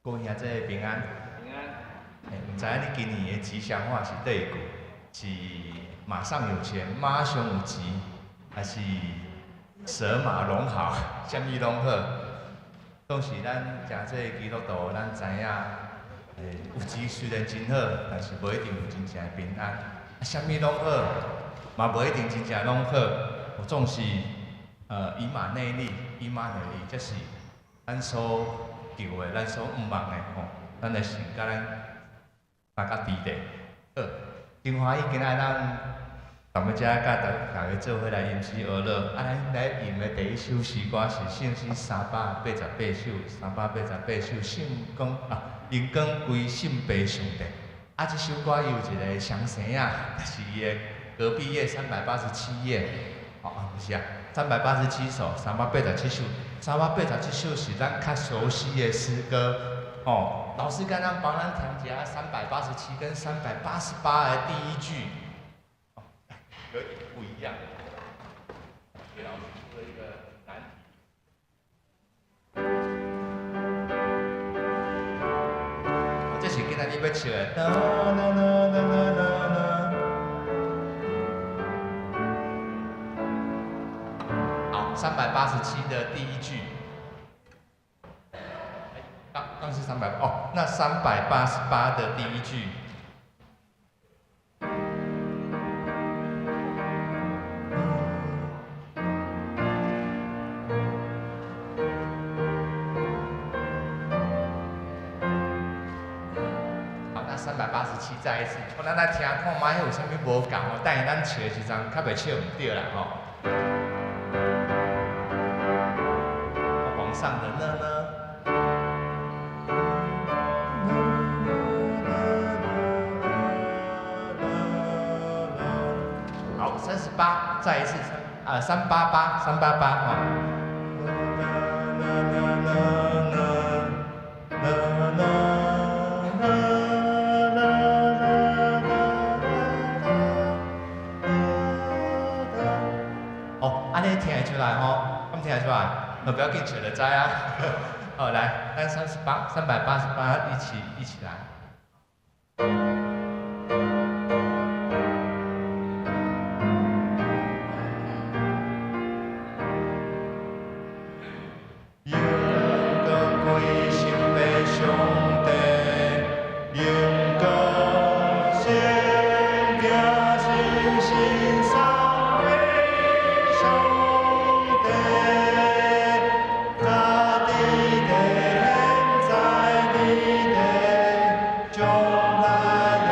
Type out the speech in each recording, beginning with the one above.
各位兄弟平安。平安。毋知影你今年的吉祥話是佗一句？是馬上有錢，馬上有錢，還是蛇馬龍好？啥物攏好？總是咱誠濟基督徒，咱知影，有錢雖然真好，但是無一定有真正的平安。啊，啥物攏好，嘛無一定真正攏好。有總是以馬內利，以馬內利，這是咱所求的，咱所向望的吼。咱的神佮咱相佮佇咧。好，真歡喜今仔咱踮咧遮佮大家做伙來吟詩學樂。啊，咱來吟的第一首詩歌是聖詩388首，三百八十八首，聖光啊，榮光歸聖父上帝。啊，這首歌伊有一個相生仔，就是伊的隔壁頁387頁。哦，毋是啊，387首，三百八十七首，三百八十七首是咱較熟悉的詩歌。哦，老師剛剛幫咱填一下387跟388的第一句，哦，有點不一樣。給老師出了一個難題。哦，這是今仔日欲唱的。好，387的第一句。剛剛是三百哦，那388的第一句。好，那387再一次，我咱來聽看覓有啥物無仝哦，等下咱唱的時陣較袂唱毋著啦吼。往上的呢呢。好，38，再一次，啊，三八八，三八八，哈。哦，按呢聽會出來吼，敢聽會出來？哦，不要緊，唱就知啊。好，來，咱38，388，一起一起來。榮光歸聖父上帝，榮光聖子聖神三位上帝，早佇地，現在佇地，將來也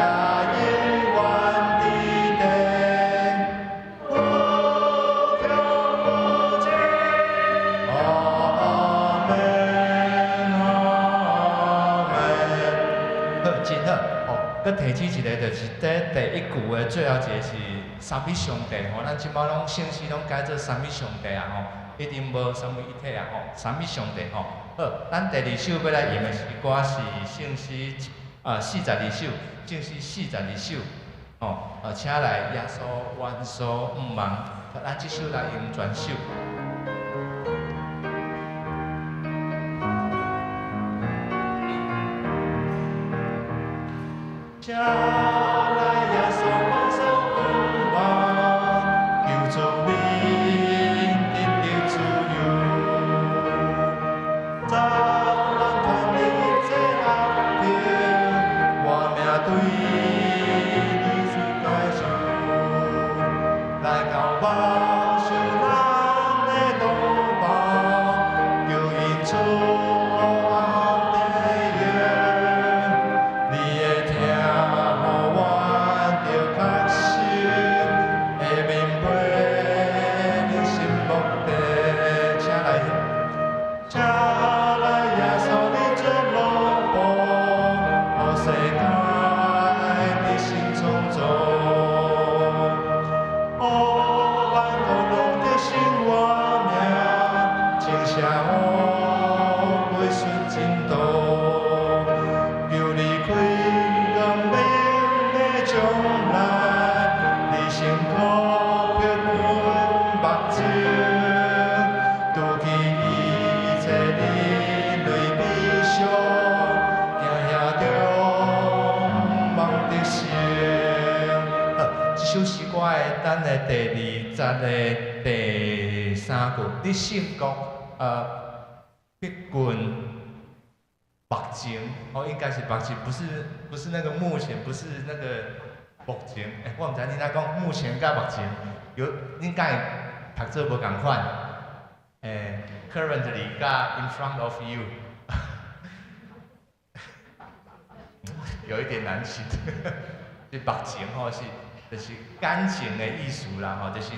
永遠佇地。無窮無盡，阿門，阿門。好，真好。哦，閣提醒一個，就是佇第一句的最後一個是三一上帝吼，咱這擺攏聖詩攏改做三一上帝啊吼，一定無三位一體啊吼，三一上帝吼。好，咱第二首欲來吟的詩歌是聖詩42首，聖詩42首，吼，請來耶穌阮所向望，咱這首來吟全首。請來耶穌阮所向望，求助恁得著自由，走咱脫離一切壓迫，活命對你世界上，來到望受咱的同胞，求恩賜黑暗的夜，你會聽予咱的第二節的第三句，你勝國逼近目前，哦，應該是目前，不是那個目前，不是那個目前。欸，我毋知你怎講，目前佮目前，有恁敢會讀做無仝款？欸，currently 佮 in front of you，有一點難記。這目前吼是，就是眼前的意思啦，吼，就是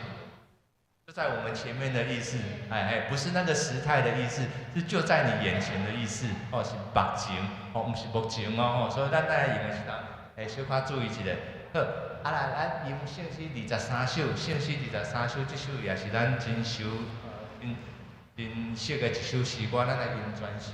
就在我們前面的意思，哎哎，不是那個時態的意思，是就在你眼前的意思，哦，是目前，哦，毋是目前哦，吼，所以咱來用的時陣，會小可注意一下。好，啊來，咱吟聖詩23首，聖詩二十三首，這首也是咱真熟、真真熟的一首詩歌，咱來吟全首。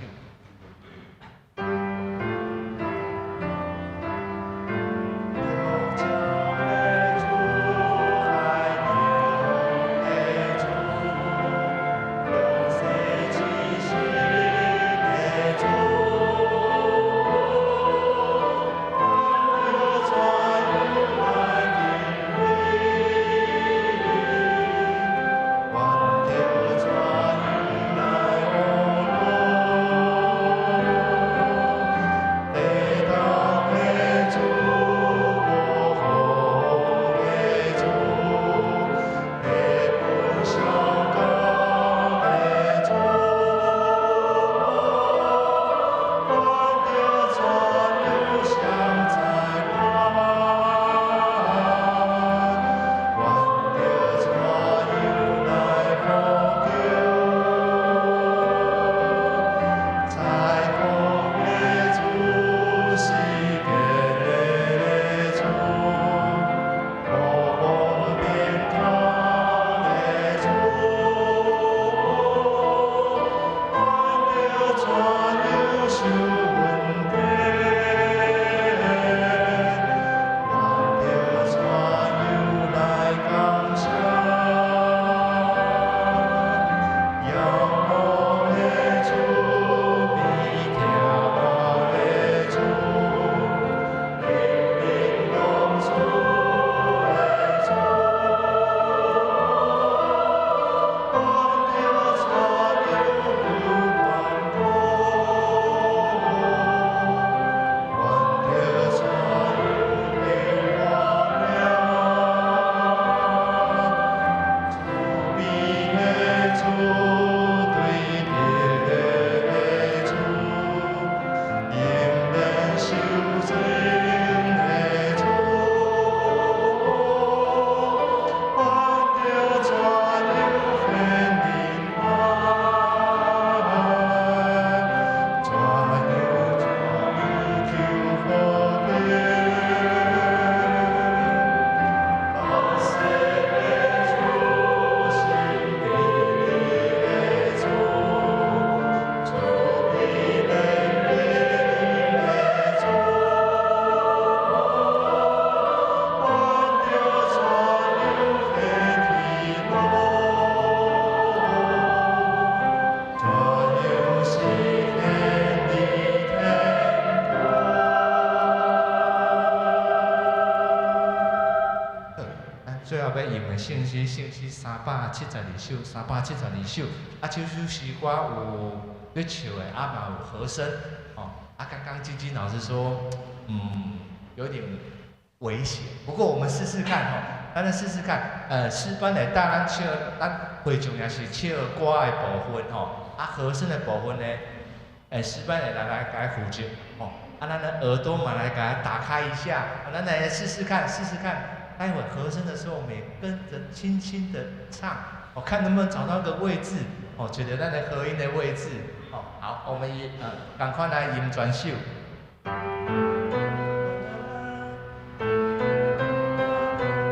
聖詩，聖詩372首，372首。啊，這首詩歌有咧唱的，啊嘛有和聲，哦。啊，剛剛晶晶老師說，有點危險。不過我們試試看，吼，咱來試試看。詩班會帶咱唱，咱會眾也是唱歌的部分，吼。啊，和聲的部分呢，詩班的人來共負責，吼。啊，咱的耳朵嘛來共打開一下，咱來試試看，試試看。待會和聲的時候，我們也跟着輕輕的唱，我看能不能找到個位置，哦，覺得咱的和音的位置，哦，好，我們也趕快來吟全首。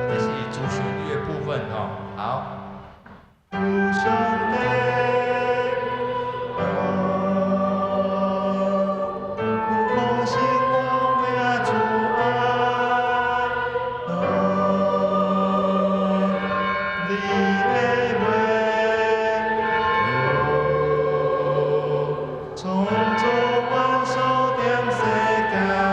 這是主旋律的部分，哦，好。創造萬壽點世界。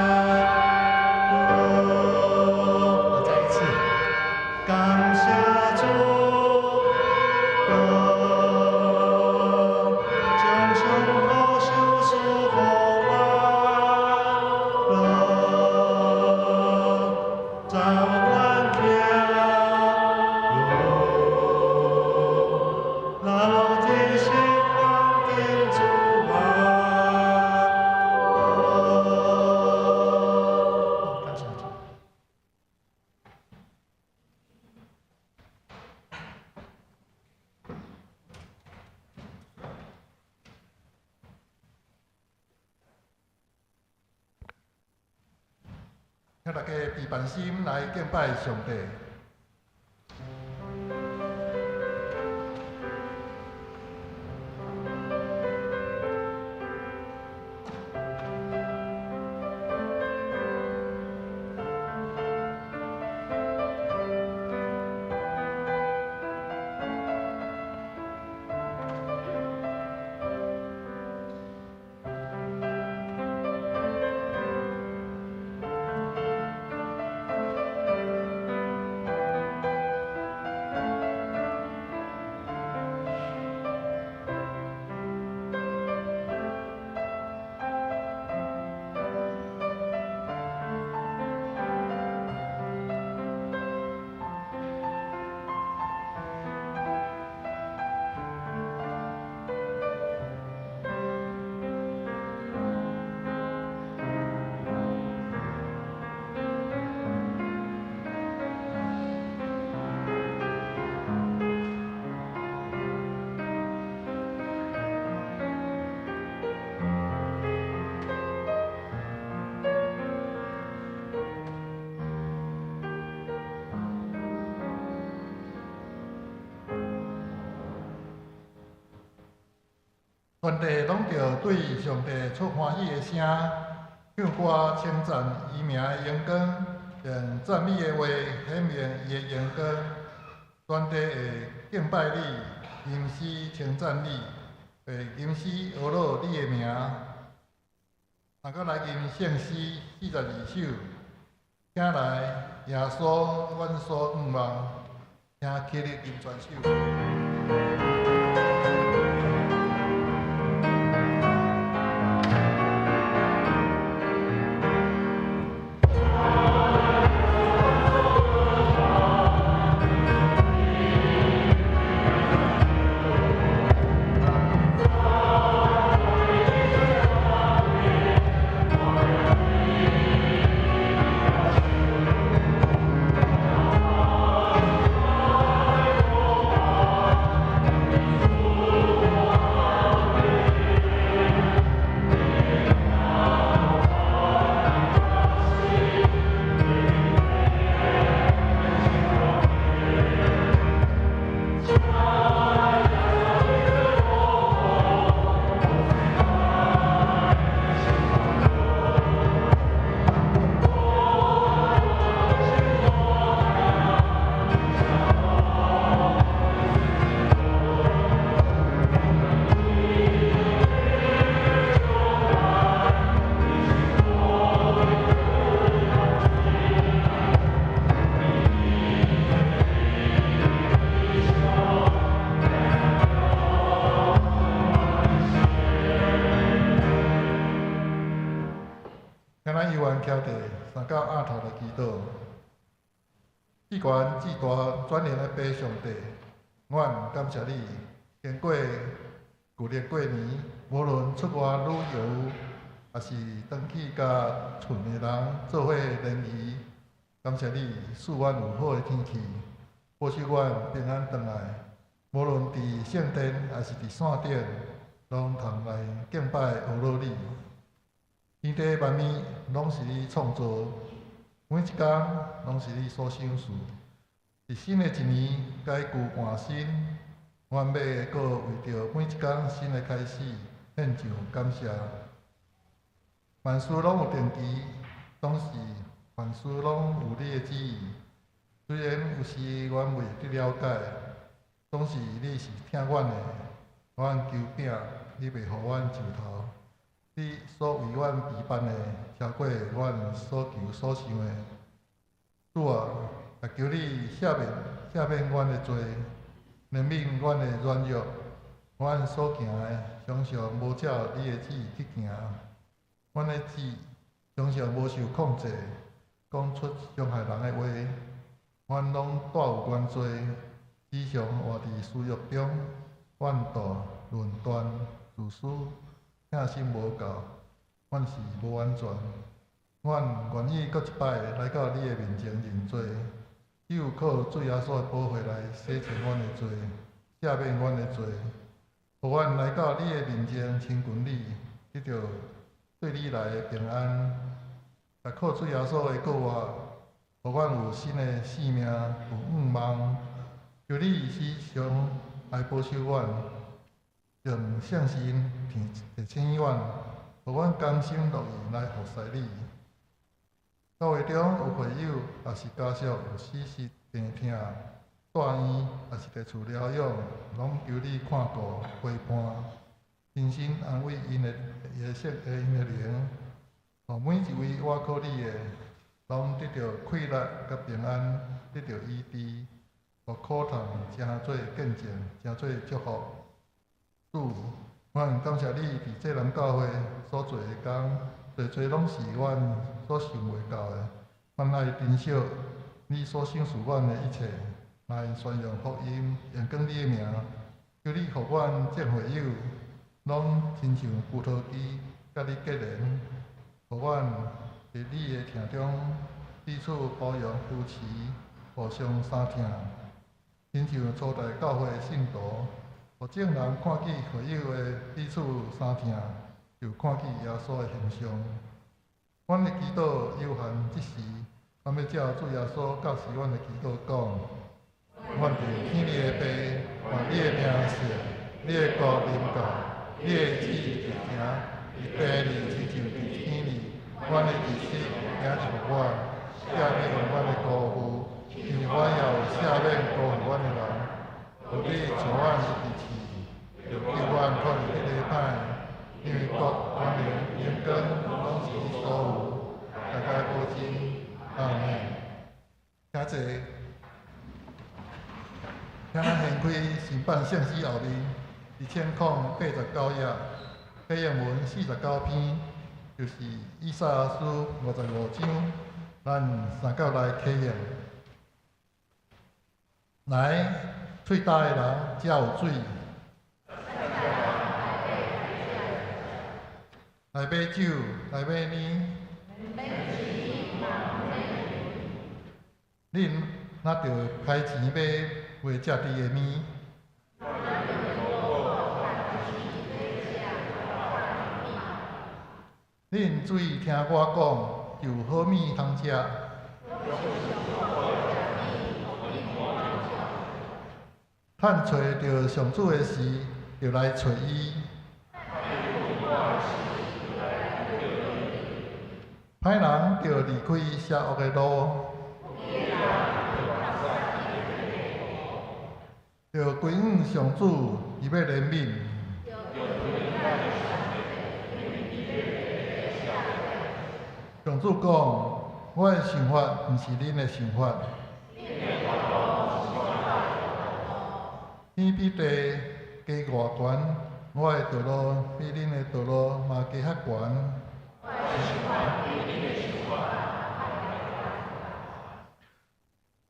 請大家閉辦心來敬拜上帝。全地攏著對上帝出歡喜的聲，唱歌稱讚伊名的榮光，用讚美的話顯明伊的榮光。全地會敬拜你，吟詩稱讚你，會吟詩呵咾你的名。若閣來吟聖詩42首，請來耶穌，阮所向望，請起立吟全首。徛佇三角額頭來祈禱，至懸至大全能的父上帝，阮感謝你，經過舊曆過年，無論出外旅遊，抑是轉去佮厝的人做伙聯誼，感謝你賜阮有好的天氣，保守阮平安轉來。無論佇聖殿抑是佇山頂，攏通來敬拜呵咾你。天地萬物攏是你創造，每一工攏是你所賞賜。佇新的一年，改舊換新，阮欲閣為著每一工新的開始，獻上感謝。萬事攏有定期，總是凡事攏有你的旨意。雖然有時阮未得了解，總是你是疼阮的。阮求摒，你袂予阮上頭。你所為阮備辦的，超過阮所求所想的。主啊，求你赦免赦免阮的罪，憐憫阮的軟弱。阮所行的，常常無照你的旨意去行。阮的舌常常無受控制，講出傷害人的話。阮攏帶有原罪，時常活佇私欲中，怨妒、論斷、自私。疼心無夠，阮是無完全。阮願意閣一擺來到你的面前認罪，只有靠主耶穌的寶血來洗淨阮的罪，赦免阮的罪，予阮來到你的面前親近你，得著對你來的平安。来靠主耶穌的復活，予阮有新的生命，有盼望。求你時常來保守阮，用聖神提醒阮，予阮甘心樂意來服侍你。教會中有會友，抑是家屬有死實病痛，住院，抑是佇厝療養，攏求你看顧陪伴，親身安慰𪜶的的性𪜶的靈，予每一位倚靠你的，攏得著氣力佮平安，得著醫治，予苦痛成做見證，成做祝福。主，阮感謝你佇濟南教會所做的工，濟濟攏是阮所想袂到的。阮愛珍惜你所賞賜阮的一切，來宣揚福音，榮光你的名。求你予阮眾會友攏親像葡萄枝，佮你結連，予阮佇你的疼中彼此包容扶持，互相相疼，親像初代教會的信徒，予眾人看見會友的彼此相疼，就看見耶穌的形象。阮的祈禱有限這時，阮欲照主耶穌教示阮的祈禱講：阮佇天裡的父，願你的名聖，你的國臨到，你的旨意實行，佇地裡親像佇天裡。阮的衣食今日予阮，赦免阮的辜負，因為阮也有赦免辜負阮的人。無你帶阮入去試，救阮脫離彼個歹，因為國、權能、榮光，攏是你所有，代代無盡。阿們。請坐。請咱掀開新版聖詩後面1089頁，體英文49篇，就是以賽亞書55章，咱三九來啟應。來，喙焦的人才有水。來買酒，來買奶。恁若著開錢買袂食甜的物？恁注意聽我講，有好物通食。趁揣著上主的時，就來揣伊。歹人著離開邪惡的路，著歸向上主，伊欲憐憫。上主講：我的想法毋是恁的想法。天比地加偌懸，我的道路比恁的道路嘛加較懸。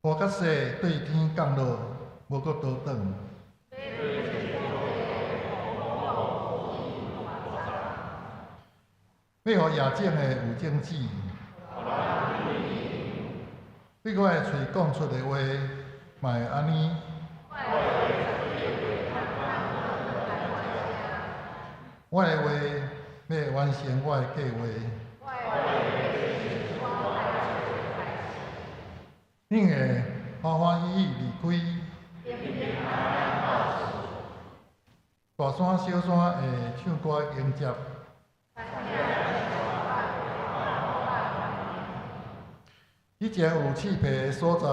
雨佮雪對天降落，無閣倒轉。欲予野種的有種子，對我的喙講出的話，嘛會按呢。我的話欲完成我的計劃。恁會歡歡喜喜離開，大山小山會唱歌迎接。以前有刺皮的所在，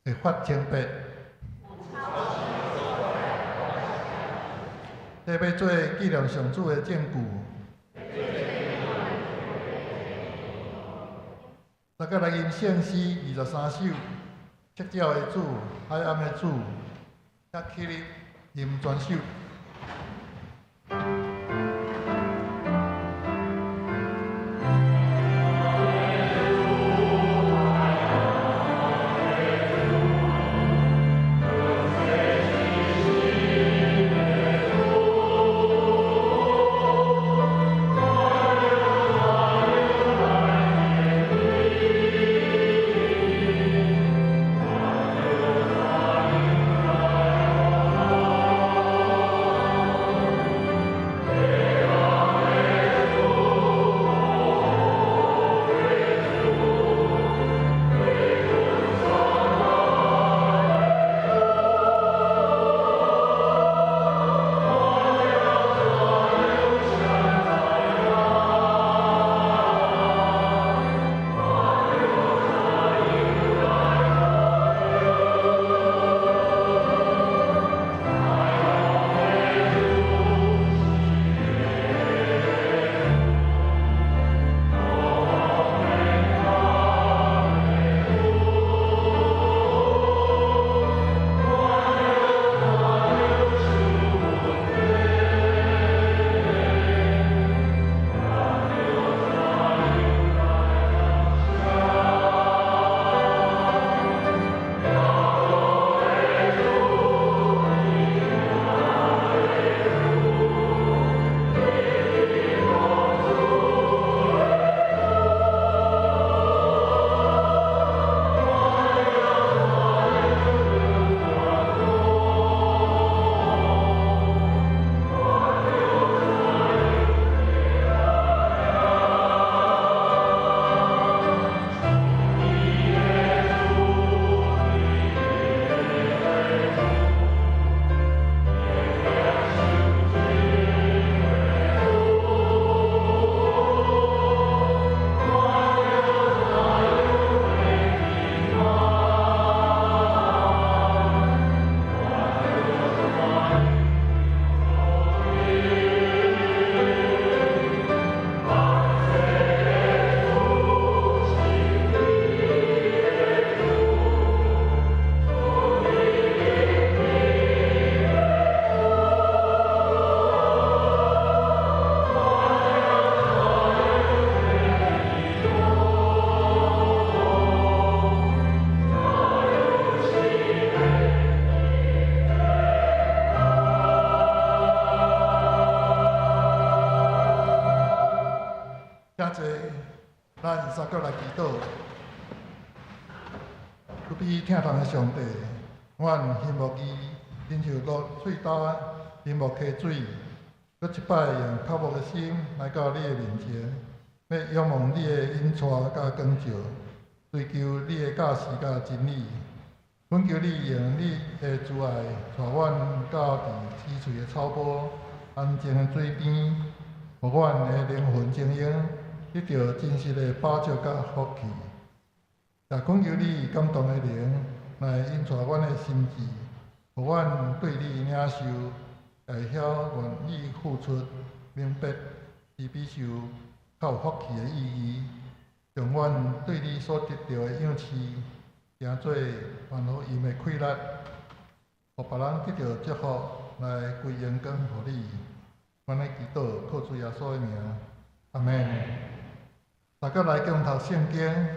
會發青白。這欲做紀念上主的證據。大家來吟聖詩23首，赤鳥的主，海暗的主，遐起立吟全首。咱三個來祈禱，慈悲疼痛的上帝，阮欣慕伊，親像落喙焦欣慕溪水，閣一擺用渴慕的心來到你的面前，欲仰望你的引帶佮光照，追求你的教示佮真理。懇求你用你的慈愛帶阮到佇青翠的草坡、安靜的水邊，予阮的靈魂精英得著真實的飽足佮福氣。也懇求你感動的靈來引帶阮的心智，予阮對你領受，會曉願意付出，明白慈悲受較有福氣的意義，將阮對你所得著的賞賜，成做傳福音的氣力，予別人得著祝福來歸榮光予你。阮的祈禱靠主耶穌的名，阿們。大家來共讀聖經，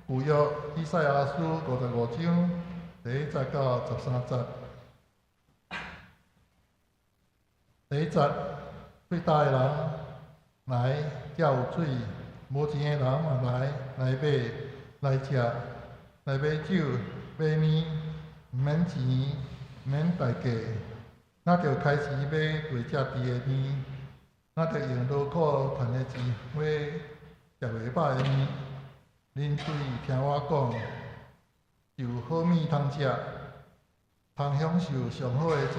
舊約以賽亞書55章第1節到13節。第一節，喙焦的人來，這有水；無錢的人嘛來，來買，來食，來買酒、買麵，毋免錢，毋免代價。若著開錢買袂食甜的麵，若著用勞苦趁的錢買食袂飽的麵。恁注意聽我講，有好物通食，通享受上好的食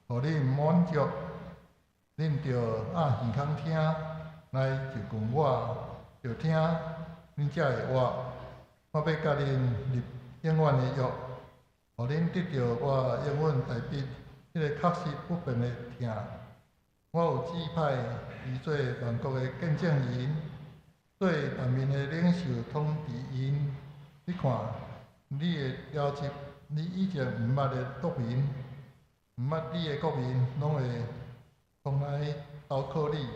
物，予恁滿足。恁著掩耳孔聽，來就近我，著聽，恁才會活。我欲佮恁立永遠的約，予恁得著我永遠大筆彼个確實不變的疼。我有指派伊做萬國的見證人，做萬民的領袖統治𪜶。你看，你會召集你以前毋捌的國民，毋捌你的國民，攏會攏來投靠你。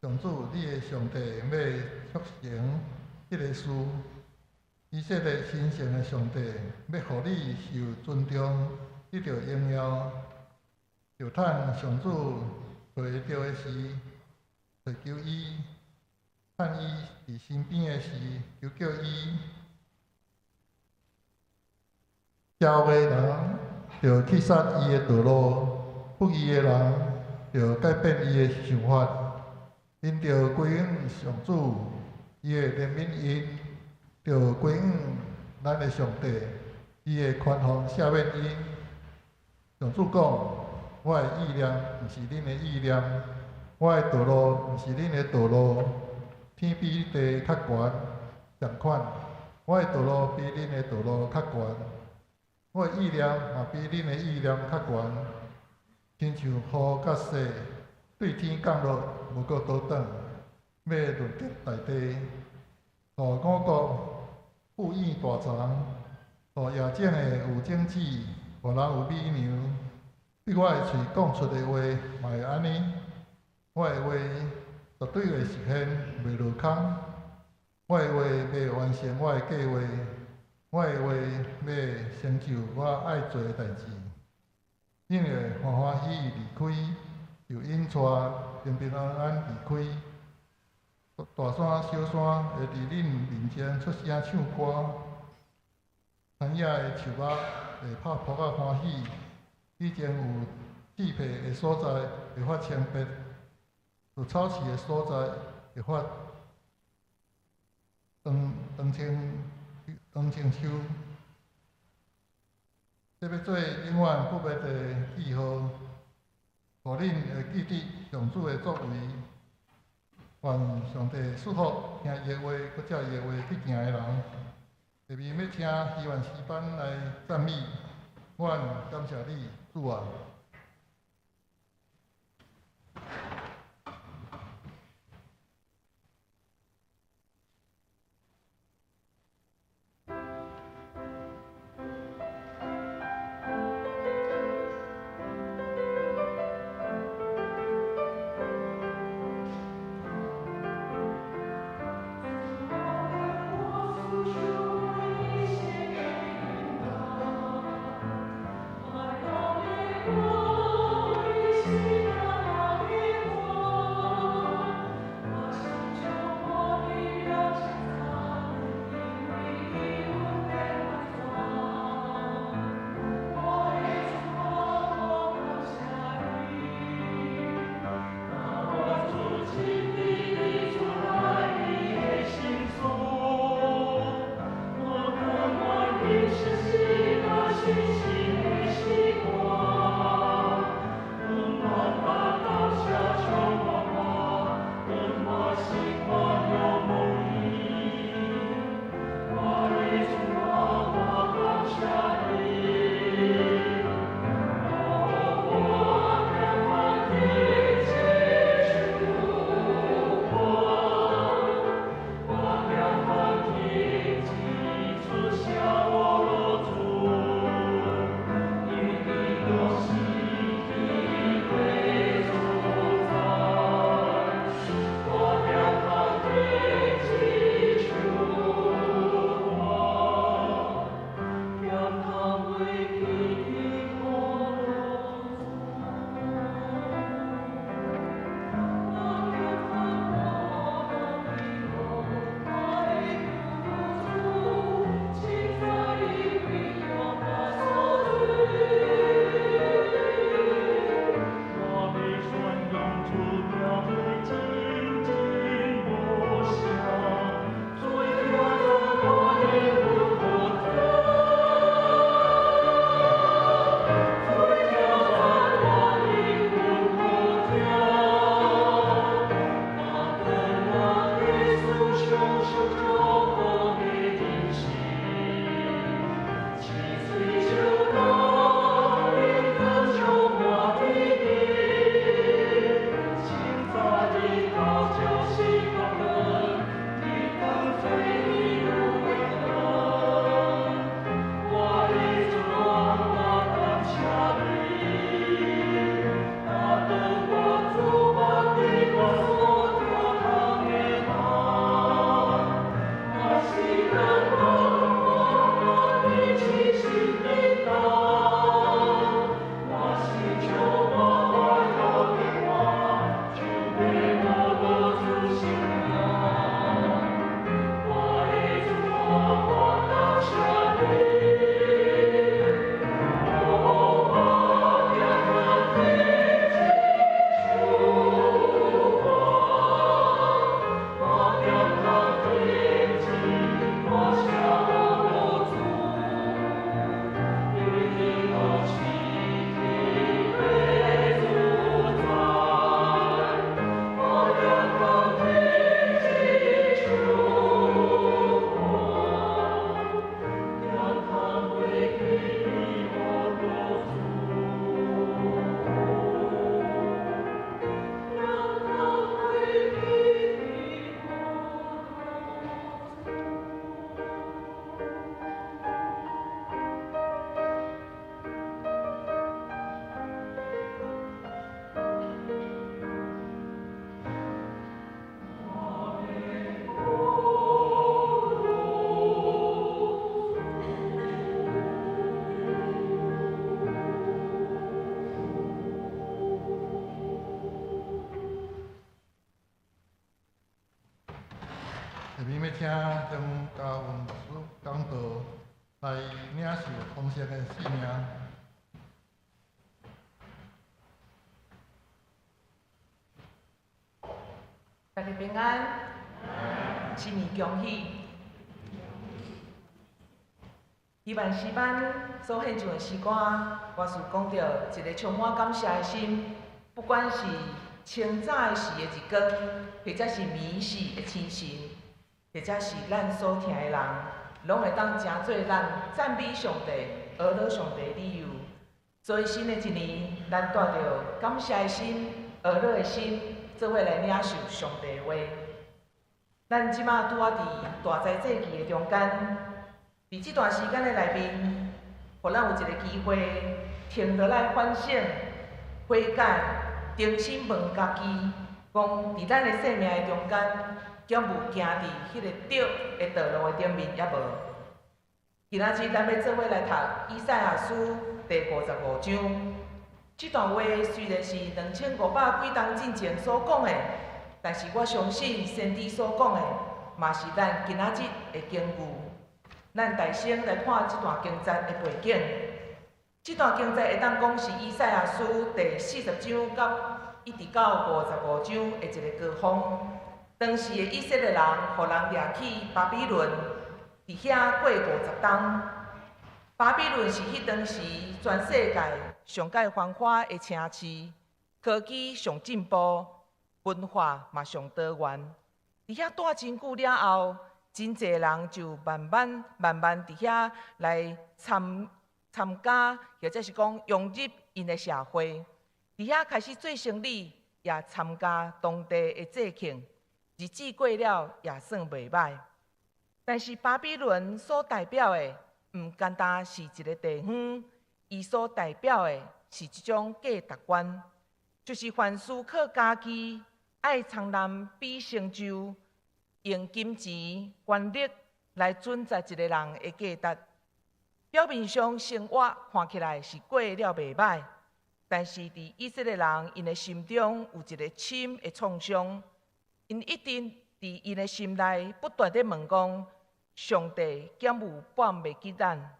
上主，你的上帝欲促成這个事。以色列神聖的上帝欲予你受尊重，得著榮耀。著趁上主揣著的時，尋求伊；趁伊佇身邊的時，求叫伊。邪惡的人著棄殺伊的道路，不義的人著改變伊的想法。𪜶著歸向上主，伊會憐憫𪜶；著歸向咱的上帝，伊會寬宏赦免𪜶。上主講：我的意念毋是恁的意念，我的道路毋是恁的道路。天比地較懸，仝款，我的道路比恁的道路較懸，我的意念嘛比恁的意念較懸。親像雨佮雪對天降落，無閣倒轉，欲潤澤大地，予五穀富蘊大欉，予野種的有種子，予人有米糧。對我的喙講出的話嘛會按呢，我的話絕對會實現，袂落空。我的話欲完成我的計劃，我的話欲成就我愛做的代誌。恁會歡歡喜喜離開，受引帶平平安安離開。大山小山會佇恁面前出聲唱歌，山野的樹木會拍噗仔歡喜。以前有刺皮的所在會發青白，有草刺的所在會發長長青長青秋。這欲做永遠不滅的記號，予恁會記得上主的作為。願上帝賜福聽伊的話，閣照伊的話去行的人。下面欲請希望詩班來讚美，阮感謝你，主啊！我下面欲請張嘉文牧師講道來領受豐盛的生命。大家平安，新年恭喜！希望詩班所獻唱的詩歌，我是講著一個充滿感謝的心，不管是清早時的日光，或者是暝時的星辰，或者是咱所聽的人，攏會當成做咱讚美上帝、呵咾上帝的理由。所以新的一年，咱帶著感謝的心、呵咾的心，做伙來領受上帝的話。咱這馬拄仔佇大災祭期的中間，佇這段時間的內面，予咱有一個機會停落來反省、悔改、重新問家己，講佇咱的生命的中間，敢有行佇彼個對的道路的頂面，抑無？今仔日咱欲做伙來讀以賽亞書第五十五章。這段話雖然是2500幾冬進前所講的，但是我相信先知所講的，嘛是咱今仔日的經句。咱大聲來看這段經節的背景。這段經節會當講是以賽亞書第四十章佮一直到五十五章的一個高峰。當時的以色列人，予人掠去巴比倫，佇遐過五十冬。巴比倫是彼當時全世界上蓋繁華的城市，科技上進步，文化嘛上多元。佇遐蹛真久了後，真濟人就慢慢慢慢佇遐來參加，或者是講融入𪜶的社會。佇遐開始做生理，也參加當地的節慶，日子過了也算袂䆀。但是巴比倫所代表的，毋單單是一個地方，伊所代表的是一種價值觀，就是凡事靠家己，愛蒼藍比成就，用金錢、權力來準則一個人的價值。表面上生活看起來是過了袂䆀，但是佇以色列人𪜶的心中有一個深的創傷，𪜶一定佇𪜶的心內不斷咧問講：上帝敢有放袂記咱？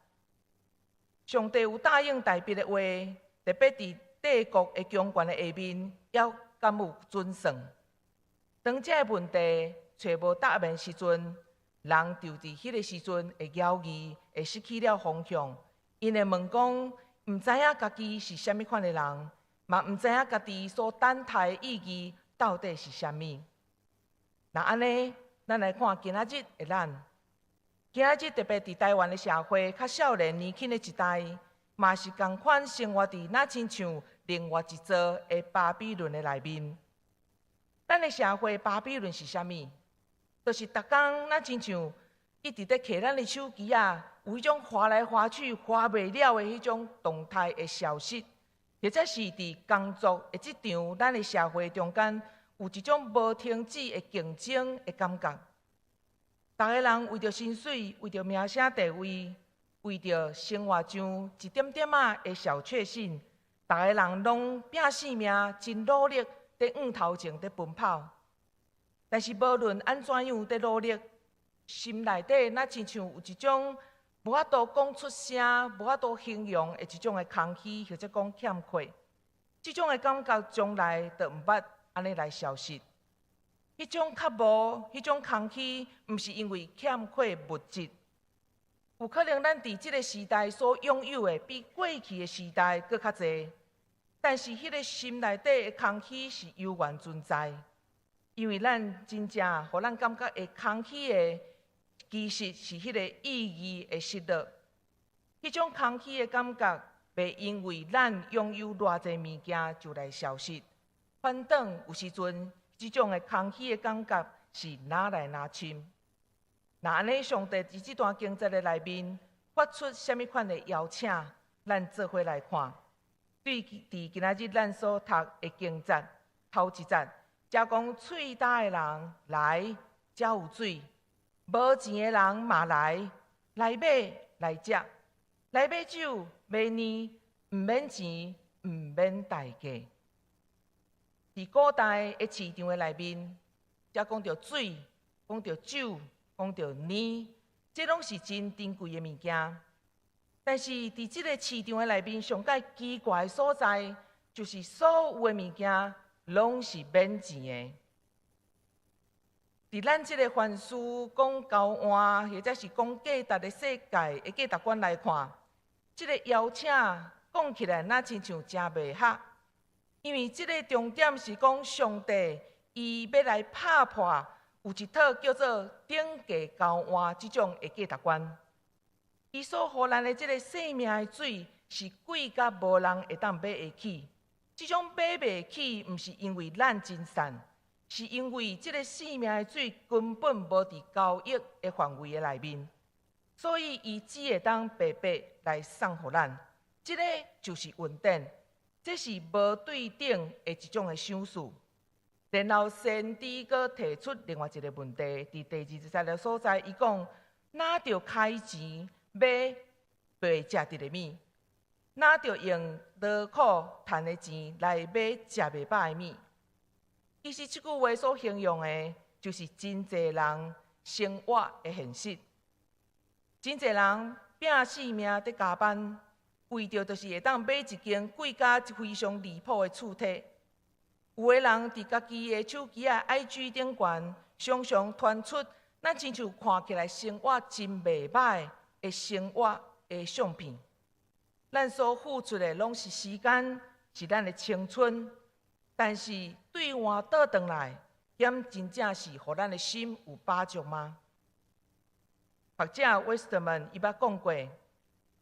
上帝有答應大衛的話，特別佇帝國的強權的下面，猶敢有準算？當這个問題揣無答案時陣，人就佇彼个時陣會猶豫，會失去了方向。𪜶會問講，毋知影家己是啥物款的人，嘛毋知影家己所等待的意義到底是啥物。若按呢，咱來看今仔日的咱。今仔日特別佇台灣的社會，較少年年輕的一代，嘛是仝款生活佇若親像另外一座的巴比倫的內面。咱的社會巴比倫是啥物？就是逐工若親像一直咧揢咱的手機仔，有彼種滑來滑去、滑袂了的彼種動態的消息，或者是佇工作的職場，咱的社會中間有一種無停止的競爭的感覺。逐个人為著薪水，為著名聲地位，為著生活上一點點仔的小確幸，逐个人攏拚性命，真努力佇向頭前佇奔跑。但是無論按怎樣佇努力，心內底若親像有一種無法度講出聲、無法度形容的一種的空虛，或者講欠缺。這種的感覺從來都毋捌按呢來消失。彼種較無，彼種空虛，毋是因為欠缺物質，有可能咱佇這个時代所擁有的比過去的時代閣較濟，但是彼个心內底的空虛是猶原存在，因為咱真正予咱感覺會空虛的，其實是彼个意義的失落。彼種空虛的感覺，袂因為咱擁有偌濟物件就來消失，反轉有時陣，這種的空虛的感覺是愈來愈深。若按呢，上帝佇這段經節的內面發出啥物款的邀請，咱做伙來看。對佇今仔日咱所讀的經節頭一節，遮講喙焦的人來，遮有水；無錢的人嘛來，來買來食，來買酒買奶，毋免錢，毋免代價。佇古代的市場的內面，遮講著水，講著酒，講著奶，這攏是真珍貴的物件。但是佇這个市場的內面，上蓋奇怪的所在，就是所有的物件攏是免錢的。佇咱這个凡事講交換，或者是講價值的世界的價值觀來看，這个邀請講起來，若親像誠袂合。因為這个重點是講上帝伊欲來拍破有一套叫做等價交換這種的價值觀。伊所予咱的這个生命的水是貴甲無人會當買會起。這種買袂起，毋是因為咱真善，是因為這个生命的水根本無佇交易的範圍的內面，所以伊只會當白白來送予咱。這个就是恩典，這是無對等的一種的賞賜。然後先知閣提出另外一个問題，佇第20節的所在，伊講：若著開錢買袂食得的物，若著用勞苦趁的錢來買食袂飽的物。其實這句話所形容的，就是真濟人生活的現實。真濟人拼性命佇加班，為著就是會當買一間貴甲非常離譜的厝體。有的人佇家己的手機仔 IG 頂懸，常常傳出咱親像看起來生活真袂䆀的生活的相片。咱所付出的攏是時間，是咱的青春，但是兌換倒轉來，敢真正是予咱的心有飽足嗎？學者 Westerman 伊捌講過，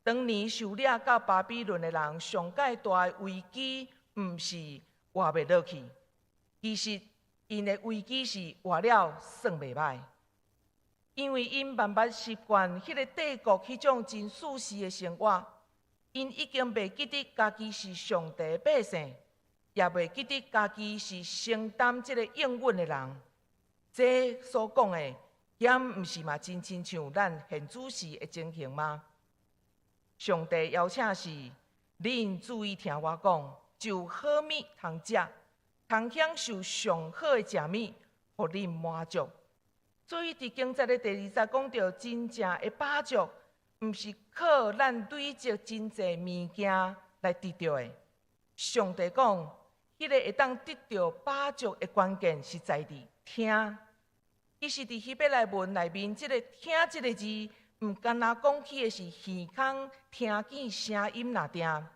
當年受掠到巴比倫的人，上蓋大的危機，毋是活袂落去，其實𪜶的危機是活了算袂䆀，因為𪜶慢慢習慣彼个帝國彼種真舒適的生活，𪜶已經袂記得家己是上帝的百姓，也袂記得家己是承擔這个應允的人。這所講的，敢毋是嘛真親像咱現主時的情形嗎？上帝邀請是，恁注意聽我講，就好物通食，通享受上好的食物，予恁滿足。所以佇經節的第二節講著真正的飽足，毋是靠咱累積真濟物件來得著的。上帝講，彼个會當得著飽足的關鍵是在佇聽。其實佇希伯來文內面，這个聽這个字，毋干焦講起的是耳孔聽見聲音爾定。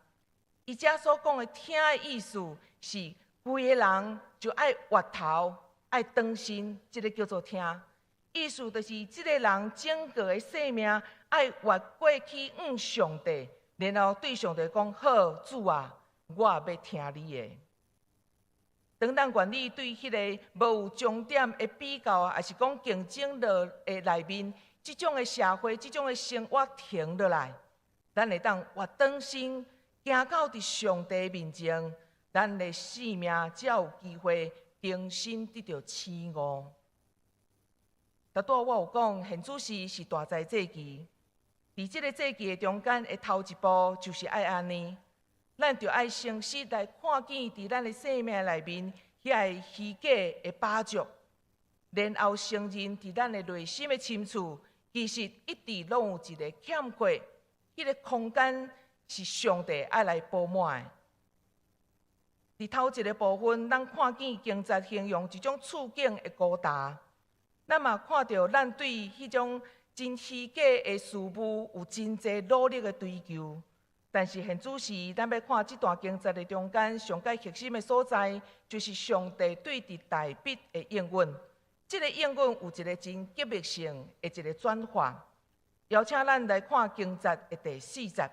伊遮所講的聽的意思是，規个人就愛越頭，愛轉身，這个叫做聽。意思就是這个人整個的生命愛越過去向上帝，然後對上帝講：好，主啊，我欲聽你的。當咱願意對彼个無有終點的比較，抑是講競爭落的內面，這種的社會、這種的生活停落來，咱會當越轉身，行到佇上帝面前，咱的生命才有機會重新得著醒悟。頭拄我有講，現主時是大齋節期，佇這个節期的中間的頭一步就是愛按呢，咱著愛誠實來看見佇咱的生命內面遐个虛假的飽足，然後承認佇咱的內心的深處，其實一直攏有一個欠缺，彼个空間是上帝愛來補滿的。佇頭一个部分，咱看見經節形容一種處境的高達。咱嘛看著咱對彼種真虛假的事物有真濟努力的追求，但是現主時，咱欲看這段經節的中間上蓋核心的所在，就是上帝對佇大衛的應允。這个應允有一个真革命性的一个轉化。邀請咱來看經節的第四節。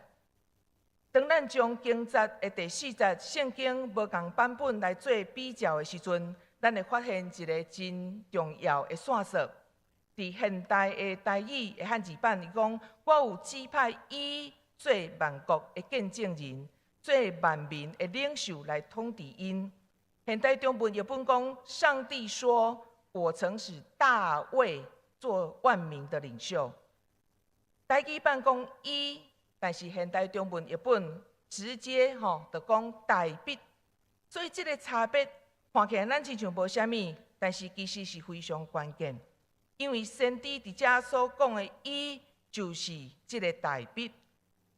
當咱將經節的第四節聖經無仝版本來做比較的時陣，咱會發現一个真重要的線索。佇現代的台語的漢字版，伊講：我有指派伊做萬國的見證人，做萬民的領袖來統治𪜶。現代中文譯本講：上帝說，我曾使大衛做萬民的領袖。台語版講伊，但是現代中文譯本直接吼就講大衛，所以這个差別看起來咱親像無啥物，但是其實是非常關鍵。因為先知佇遮所講的伊就是這个大衛。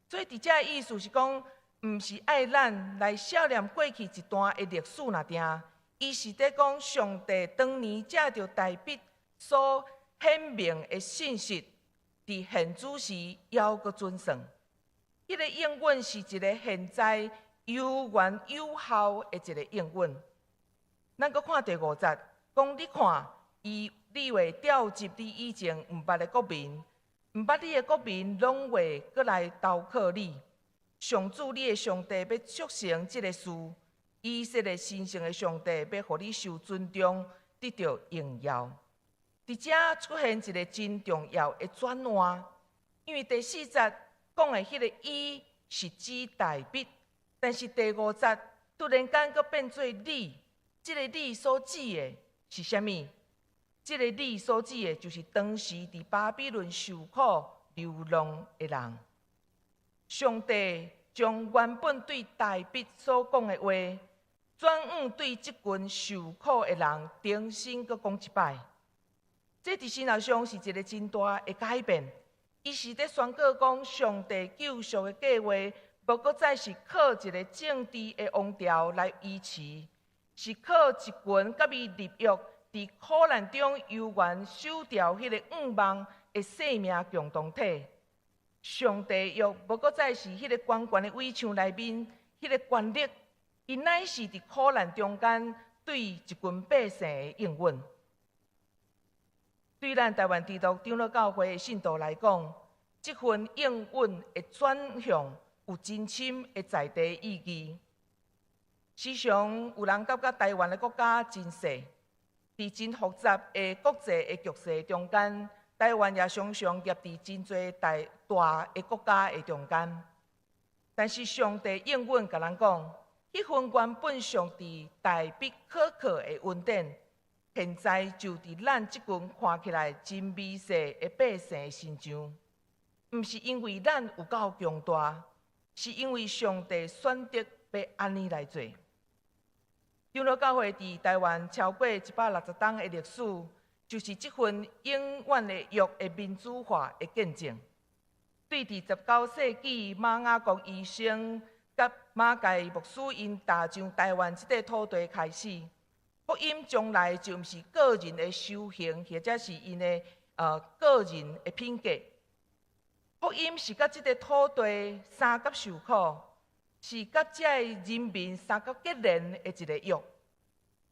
所以佇遮意思是講，毋是愛咱來數念過去一段的歷史爾定，伊是佇講上帝當年藉著大衛所顯明的信實，佇現主時猶閣準算。彼个應允是一个現在猶原有效的一个應允。咱閣看第五節，講你看，伊你會調集你以前毋捌的國民，毋捌你的國民攏會閣來投靠你。上主你的上帝欲促成這个事，以色列神聖的上帝欲予你受尊重，得著榮耀。佇遮出現一个真重要的轉換，因為第四節講的彼个伊是指大衛，但是第五節突然間閣變做你，這个你所指的是啥物？這个你所指的就是當時佇巴比倫受苦流浪的人。上帝將原本對大衛所講的話，轉向對這群受苦的人重新閣講一擺。這佇神學上是一个真大的改變。伊是佇宣告講，上帝救贖的計劃，無閣再是靠一个政治的王朝來維持，是靠一群佮伊立約，佇苦難中猶原守牢彼个願望的生命共同體。上帝約無閣再是彼个懸懸的偉像內面彼个權力，伊乃是佇苦難中間對一群百姓的應允。對咱台灣基督長老教會的信徒來講，這份應允的轉向有真深的在地意義。時常有人感覺台灣的國家真細，佇真複雜的國際的局勢中間，台灣也常常夾佇真濟大大的國家的中間。但是上帝應允共咱講，彼份原本上帝大筆可靠的恩典，現在就佇咱這群看起來真微細的百姓身上，毋是因為咱有夠強大，是因為上帝選擇欲按呢來做。長老教會佇台灣超過160冬的歷史，就是這份永遠的約的民主化的見證。對佇19世紀馬雅各醫生佮馬偕牧師𪜶踏上台灣這塊土地開始，福音從來就毋是個人的修行，或者是𪜶的個人的品格。福音是佮這个土地相佮受苦，是佮這个人民相佮結連的一个約。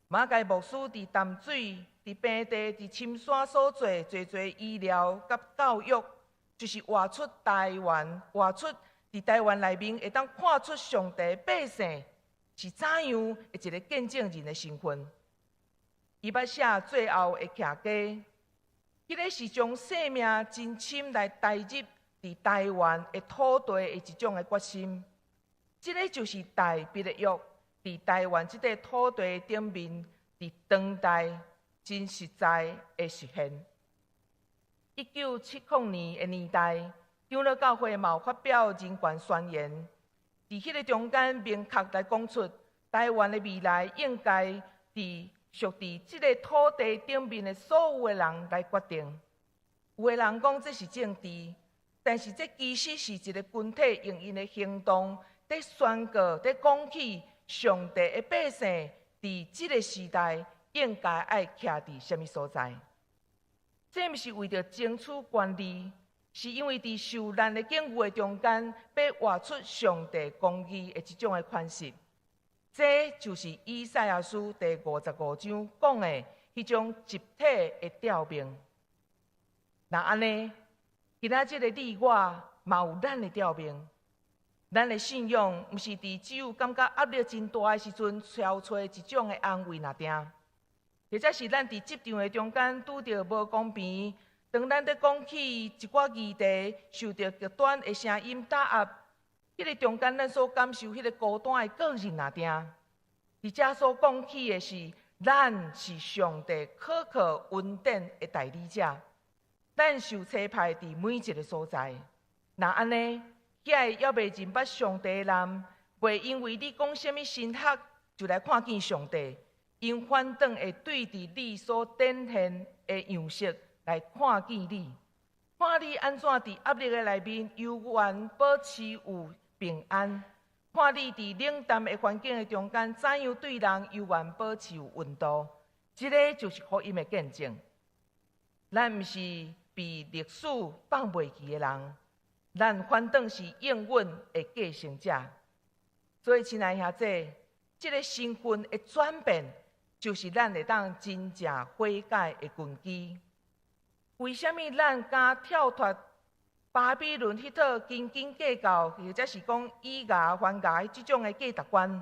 馬偕牧師佇淡水、佇平地、佇深山所做濟濟醫療佮教育，就是活出台灣，活出佇台灣內面會當看出上帝百姓是怎樣的一个見證人的身份。伊捌寫最後的徛家，彼个是將生命真深來代入佇台灣的土地的一種的決心。這个就是大衛的約，佇台灣這塊土地頂面，佇當代真實在的實現。1970年的年代，長老教會嘛有發表人權宣言，佇彼个中間明確來講出，台灣的未來應該佇屬佇這个土地頂面的所有的人來決定。有的人講這是政治，但是這其實是一个群體用𪜶的行動，佇宣告、佇講起上帝的百姓佇這个時代應該愛徛佇啥物所在。這毋是為著爭取權利，是因為佇受難的境遇的中間，欲活出上帝公義的這種的款式。這就是以賽亞書第55章講的彼種集體的召命。若按呢，今仔日的你我嘛有咱的召命。咱的信仰毋是佇只有感覺壓力真大的時陣，搜揣一種的安慰爾定，或者是咱佇職場的中間拄著無公平，當咱佇講起一寡議題，受著極端的聲音打壓，彼个中間咱所感受彼个孤單的個人爾定。佇遮所講起的是，咱是上帝可靠恩典的代理者，咱受差派佇每一个所在。若按呢，遐个猶未認捌上帝的人，袂因為你講啥物神學，就來看見上帝，𪜶反轉會對佇你所展現的樣式來來看見你，看你按怎佇壓力的內面猶原保持有平安，看你佇冷淡的環境的中間怎樣對人猶原保持有溫度，這个就是福音的見證。咱毋是被歷史放袂記的人，咱反轉是應允的繼承者。所以，親愛兄弟，這个身份的轉變，就是咱會當真正悔改的根基。為啥物咱敢跳脫巴比倫彼套斤斤計較，或者是講以牙還牙這種的價值觀？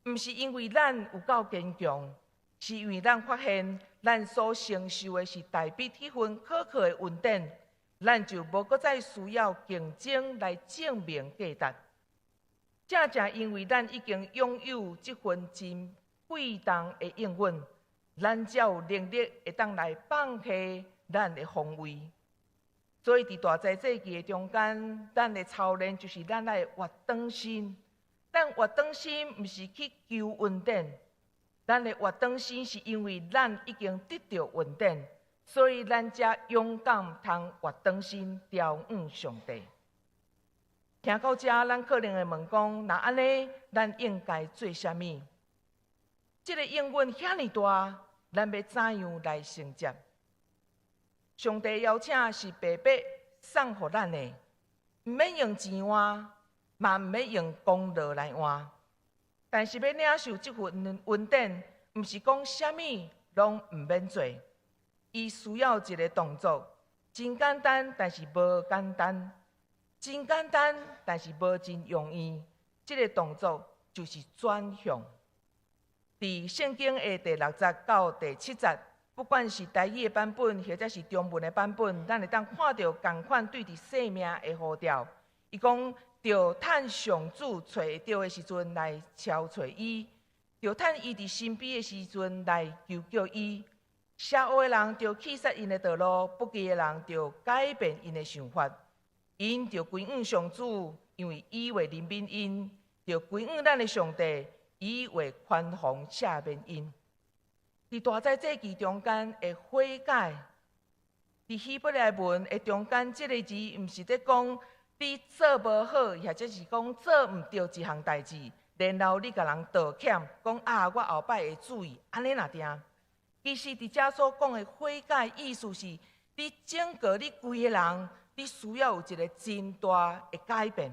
毋是因為咱有夠堅強，是因為咱發現咱所承受的是大衛彼份可靠的恩典，咱就無閣再需要競爭來證明價值。正正因為咱已經擁有這份真貴重的應允，咱才有能力會當來放下咱的防衛。所以，佇大災節期的中間，咱的操練就是咱愛活轉身。咱活轉身毋是去求恩典，咱的活轉身是因為咱已經得著恩典，所以咱才勇敢通活轉身朝向上帝。聽到這，咱可能會問講：若按呢，咱應該做啥物？這个應允遐爾大，咱欲怎樣來承接？上帝邀請是白白送予咱的，毋免用錢換，嘛毋免用功勞來換。但是欲領受這份恩典，毋是講啥物攏毋免做，伊需要一个動作，真簡單，但是無簡單；真簡單，但是無真容易。這个動作就是轉向。佇聖經的第六節到第七節，不管是台語的版本，或者是中文的版本，咱會當看著仝款對佇生命的呼召。伊講，著趁上主揣會著的時陣來朝揣伊，著趁伊佇身邊的時陣來求叫伊。邪惡的人著棄殺𪜶的道路，不義的人著改變𪜶的想法。𪜶著歸向上主，因為伊會憐憫𪜶；著歸向咱的上帝，伊會寬宏赦免𪜶。佇大災節期中間的悔改，佇希伯來文的中間，這个字毋是咧講你做無好，或者是講做毋著一項代誌，然後你共人道歉，講啊，我後擺會注意，按呢爾定。其實佇遮所講的悔改，意思是你整個你規个人，你需要有一个真大的改變。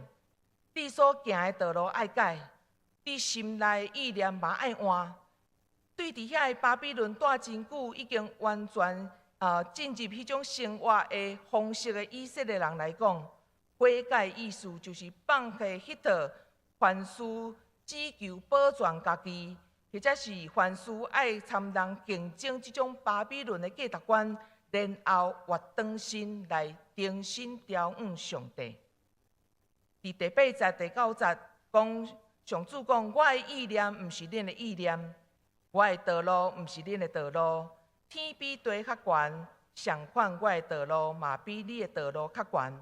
你所行的道路愛改，你心內意念嘛愛換。對佇遐个巴比倫蹛真久，已經完全進入彼種生活的方式的以色列人來講，悔改意思就是放棄彼套凡事只求保全家己，或者是凡事愛參人競爭這種巴比倫的價值觀，然後活轉身來重新朝向上帝。佇第八節、第九節講，上主講：我的意念毋是恁的意念，我的道路毋是恁的道路。天比地較懸，相款我的道路嘛比你的道路較懸，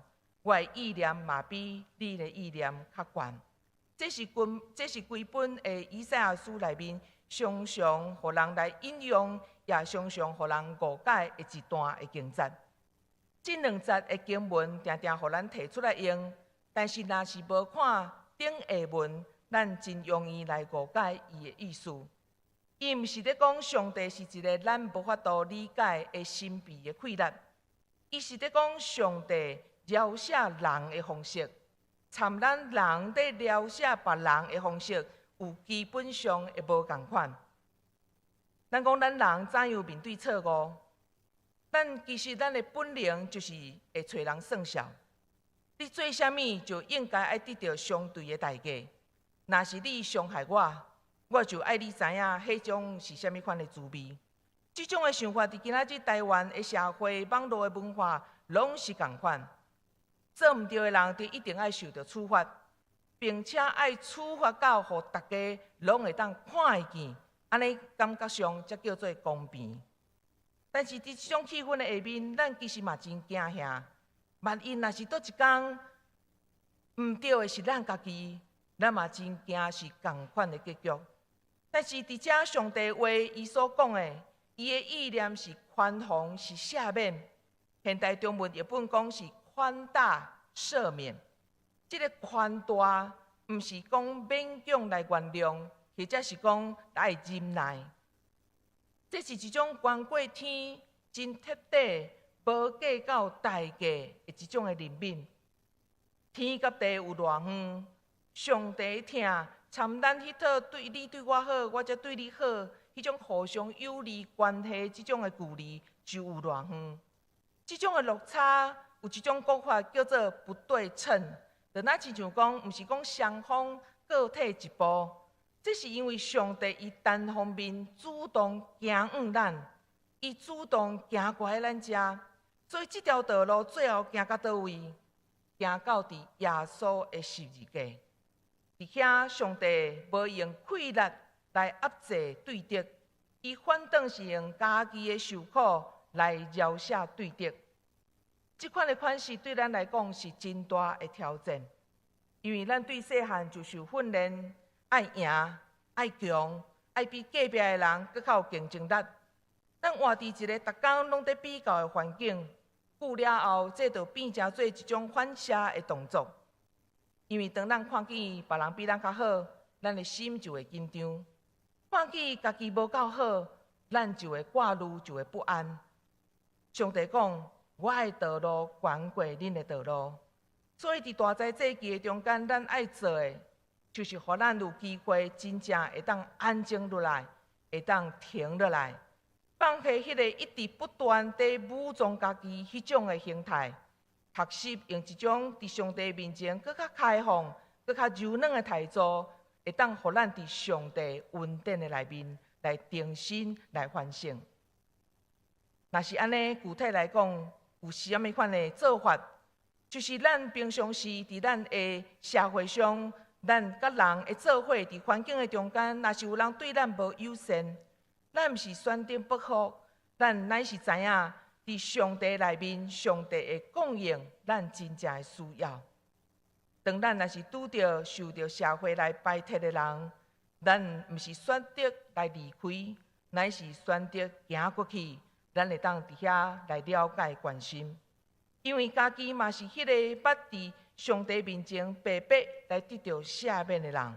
我的意念嘛比你的意念較懸。這是規本的以賽亞書內面常常予人來引用，也常常予人誤解的一段的經節。這兩節的經文定定予咱提出來用，但是若是無看頂下文，咱真容易來誤解伊的意思。伊毋是咧講上帝是一个咱無法度理解的神秘的氣力，伊是咧講上帝描寫人的方式，參咱人咧描寫別人的方式有基本上的無仝款。咱講咱人怎樣面對錯誤？咱其實咱的本能就是會揣人算數。你做啥物就應該愛得著相對的代價。若是你傷害我，我就愛你知影彼種是啥物款的滋味。這種的想法，佇今仔日台灣的社會、網路的文化，攏是仝款。做毋對的人，就一定愛受著處罰，並且愛處罰到予大家攏會當看會見，按呢感覺上才叫做公平。但是佇這種氣氛的下面，咱其實嘛真驚嚇。萬一若是佗一工毋對的是咱家己，咱嘛真驚是仝款的結局。但是佇遮上帝話，伊所講的，伊的意念是寬宏，是赦免。現代中文譯本講是寬大赦免。這个寬大，毋是講勉強來原諒，或者是講來忍耐。這是一種懸過天、真徹底、無計較代價的一種的憐憫。天佮地有偌遠，上帝疼，參咱彼套對你對我好，我才對你好，彼種互相有利關係，這種的距離就有偌遠。這種的落差，有一種講法叫做不對稱。就若親像講，毋是講雙方各退一步，這是因為上帝伊單方面主動行向咱，伊主動行過來咱遮，所以這條道路最後行到佗位？行到佇耶穌的十字架。佇遐，上帝無用氣力來壓制對敵，伊反轉是用家己的受苦來饒赦對敵。這款的款式對咱來講是真大的挑戰，因為咱對細漢就受訓練，愛贏、愛強、愛比隔壁的人閣較有競爭力。咱活佇一個逐工攏佇比較的環境，久了後，這就變成做一種反射的動作。因為當咱看見別人比咱較好，咱的心就會緊張；看見家己無夠好，咱就會掛慮，就會不安。上帝講：我的道路懸過恁的道路，所以佇大災節期的中間，咱愛做的，就是予咱有機會真正會當安靜落來，會當停落來，放下彼个一直不斷佇武裝家己彼種的形態，學習用一種佇上帝面前閣較開放、閣較柔軟的態度，會當予咱佇上帝恩典的內面來重新來反省。若是按呢，具體來講，有啥物款的做法？就是咱平常時佇咱的社會上，咱佮人的做伙佇環境的中間，若是有人對咱無友善，咱毋是選擇報復，咱乃是知影佇上帝內面，上帝會供應咱真正的需要。當咱若是拄著受著社會來排斥的人，咱毋是選擇來離開，乃是選擇行過去。咱會當佇遐來了解關心，因為家己嘛是彼個捌佇上帝面前白白來得著赦免的人。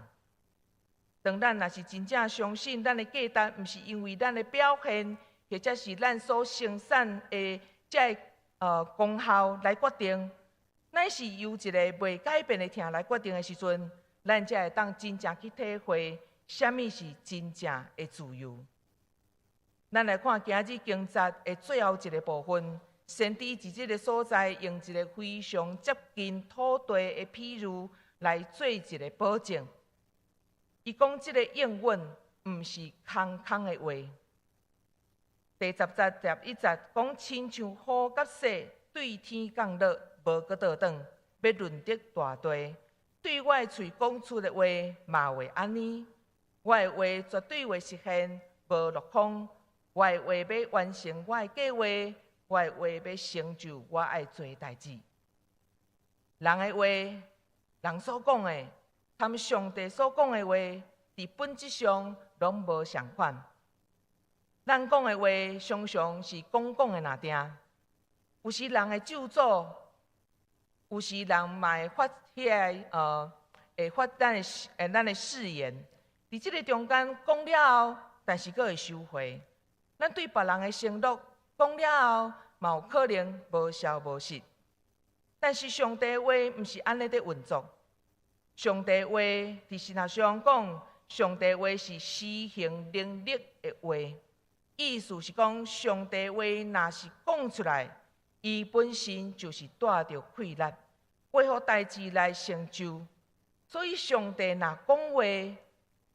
當咱若是真正相信咱的價值，毋是因為咱的表現，或者是咱所生產的這个功效來決定，乃是由一个袂改變的疼來決定的時陣，咱才會當真正去體會啥物是真正的自由。咱來看今日經節的最後一个部分，先知佇這个所在用一个非常接近土地的譬喻來做一个保證。伊講這个應允毋是空空的話。第十節、11節講，親像雨佮雪對天降落，無閣倒轉，欲潤澤大地。對我的喙講出的話，嘛會按呢。我的話絕對會實現，無落空。我的話欲完成我的計劃，我的話欲成就我愛做的代誌。人的話，人所講的，佮上帝所講的話，佇本質上攏無仝款。咱講的話，常常是講講的爾定。有時人會咒詛，有時人嘛會發彼个會發咱的誓言。佇這个中間講了後，但是閣會收回。咱對別人的承諾講了後，嘛有可能無效無實。但是上帝話毋是按呢佇運作。上帝話佇神學上講，上帝話是施行能力的話，意思是講，上帝話若是講出來，伊本身就是帶著氣力，會予代誌來成就。所以上帝若講話，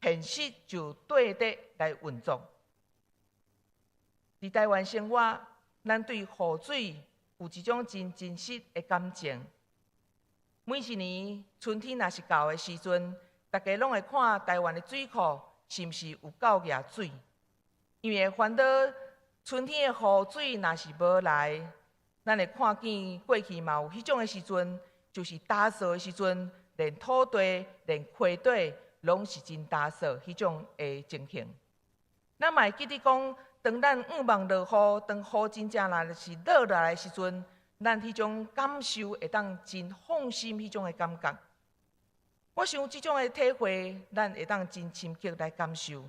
現實就綴得來運作。佇台灣生活，咱對雨水有一種真真實的感情。每一年春天若是到的時陣，大家攏會看台灣的水庫是毋是有夠額水，因為會煩惱春天的雨水若是無來，咱會看見過去嘛有彼種的時陣，就是乾燥的時陣，連土地、連溪底攏是真乾燥彼種的情形。咱嘛會記得講，當咱向望落雨，當雨真正若是落落來的時陣，咱彼種感受會當真放心，彼種的感覺。我想這種的體會，咱會當真深刻來感受。雨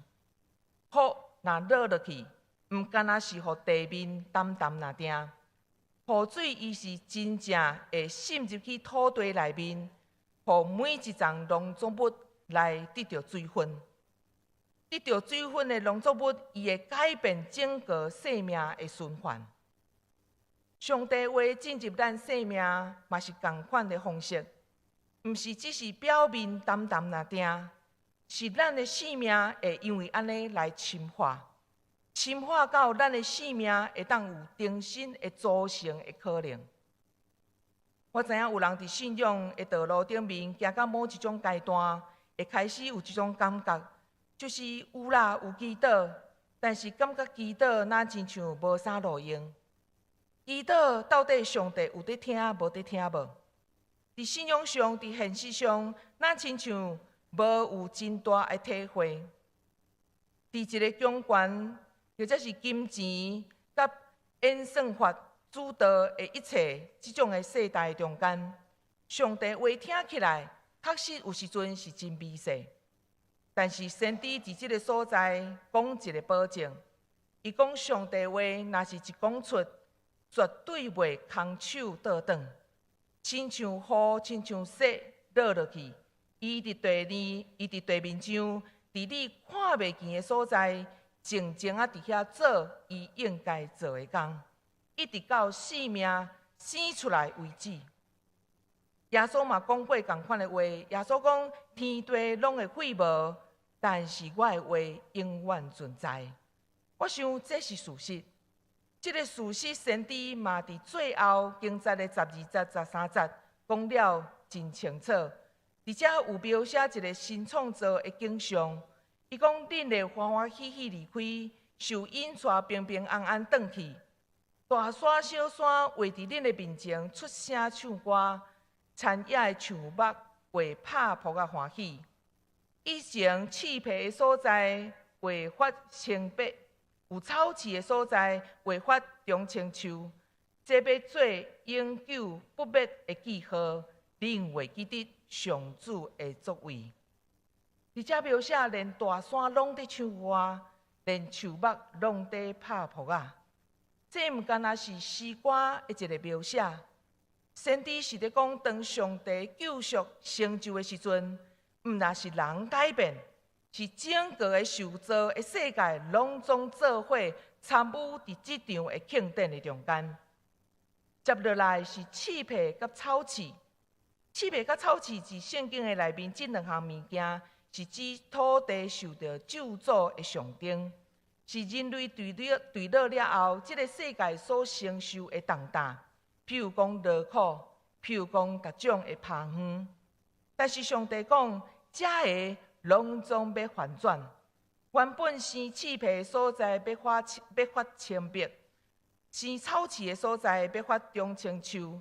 若落落去，毋干焦是予地面澹澹爾定，雨水伊是真正會滲入去土地內面，予每一叢農作物來得著水分。得著水分的農作物，伊會改變整個生命的循環。上帝話進入咱生命，嘛是仝款的方式，毋是只是表面澹澹爾定，是咱的生命會因為按呢來深化，深化到咱的生命會當有重新的組成的可能。我知影有人佇信仰的道路頂面行到某一種階段，會開始有這種感覺，就是有啦有祈禱，但是感覺祈禱若親像無啥路用。祈禱到底上帝有佇聽無佇聽無？佇信仰上，佇現實上，若親像無有真大的體會。佇一个強權，或者是金錢佮演算法主導的一切這種的世代中間，上帝話聽起來確實有時陣是真微細。但是先知佇這个所在講一个保證，伊講上帝話若是一講出，絕對袂空手倒轉，親像雨，親像雪落落去，伊佇地面上，佇你看袂見的所在，靜靜仔佇遐做伊應該做的工，一直到生命生出來為止。耶穌嘛講過仝款的話，耶穌講天地攏會廢無，但是我的話永遠存在。我想這是事實。這个事實，先知嘛佇最後經節的12節、13節講了真清楚。佇遮有描寫一个新創造的景象。伊講：恁會歡歡喜喜離開，受引帶平平安安轉去。大山小山會佇恁的面前出聲唱歌，田野的樹木會拍噗仔歡喜。以前刺皮的所在會發青柏，有草刺的所在會發長青樹。這欲做永久不滅的記號，恁會記得上主的作為。佇遮描寫，連大山攏佇唱歌，連樹木攏佇拍噗仔。這毋干焦是詩歌的一个描寫，先知是佇講，當上帝救贖成就的時陣，毋但是人改變，是整個的受造的世界攏總做伙參與佇這場的慶典的中間。接落來是刺皮佮草刺，刺皮佮草刺佇聖經的內面，這兩項物件是指土地受著咒詛的象徵，是人類墜落了後，這个世界所承受的重擔，譬如講勞苦，譬如講各種的拍昏。但是上帝講，這个攏總欲反轉，原本生刺皮的所在欲發青柏，生草刺的所在欲發長青樹，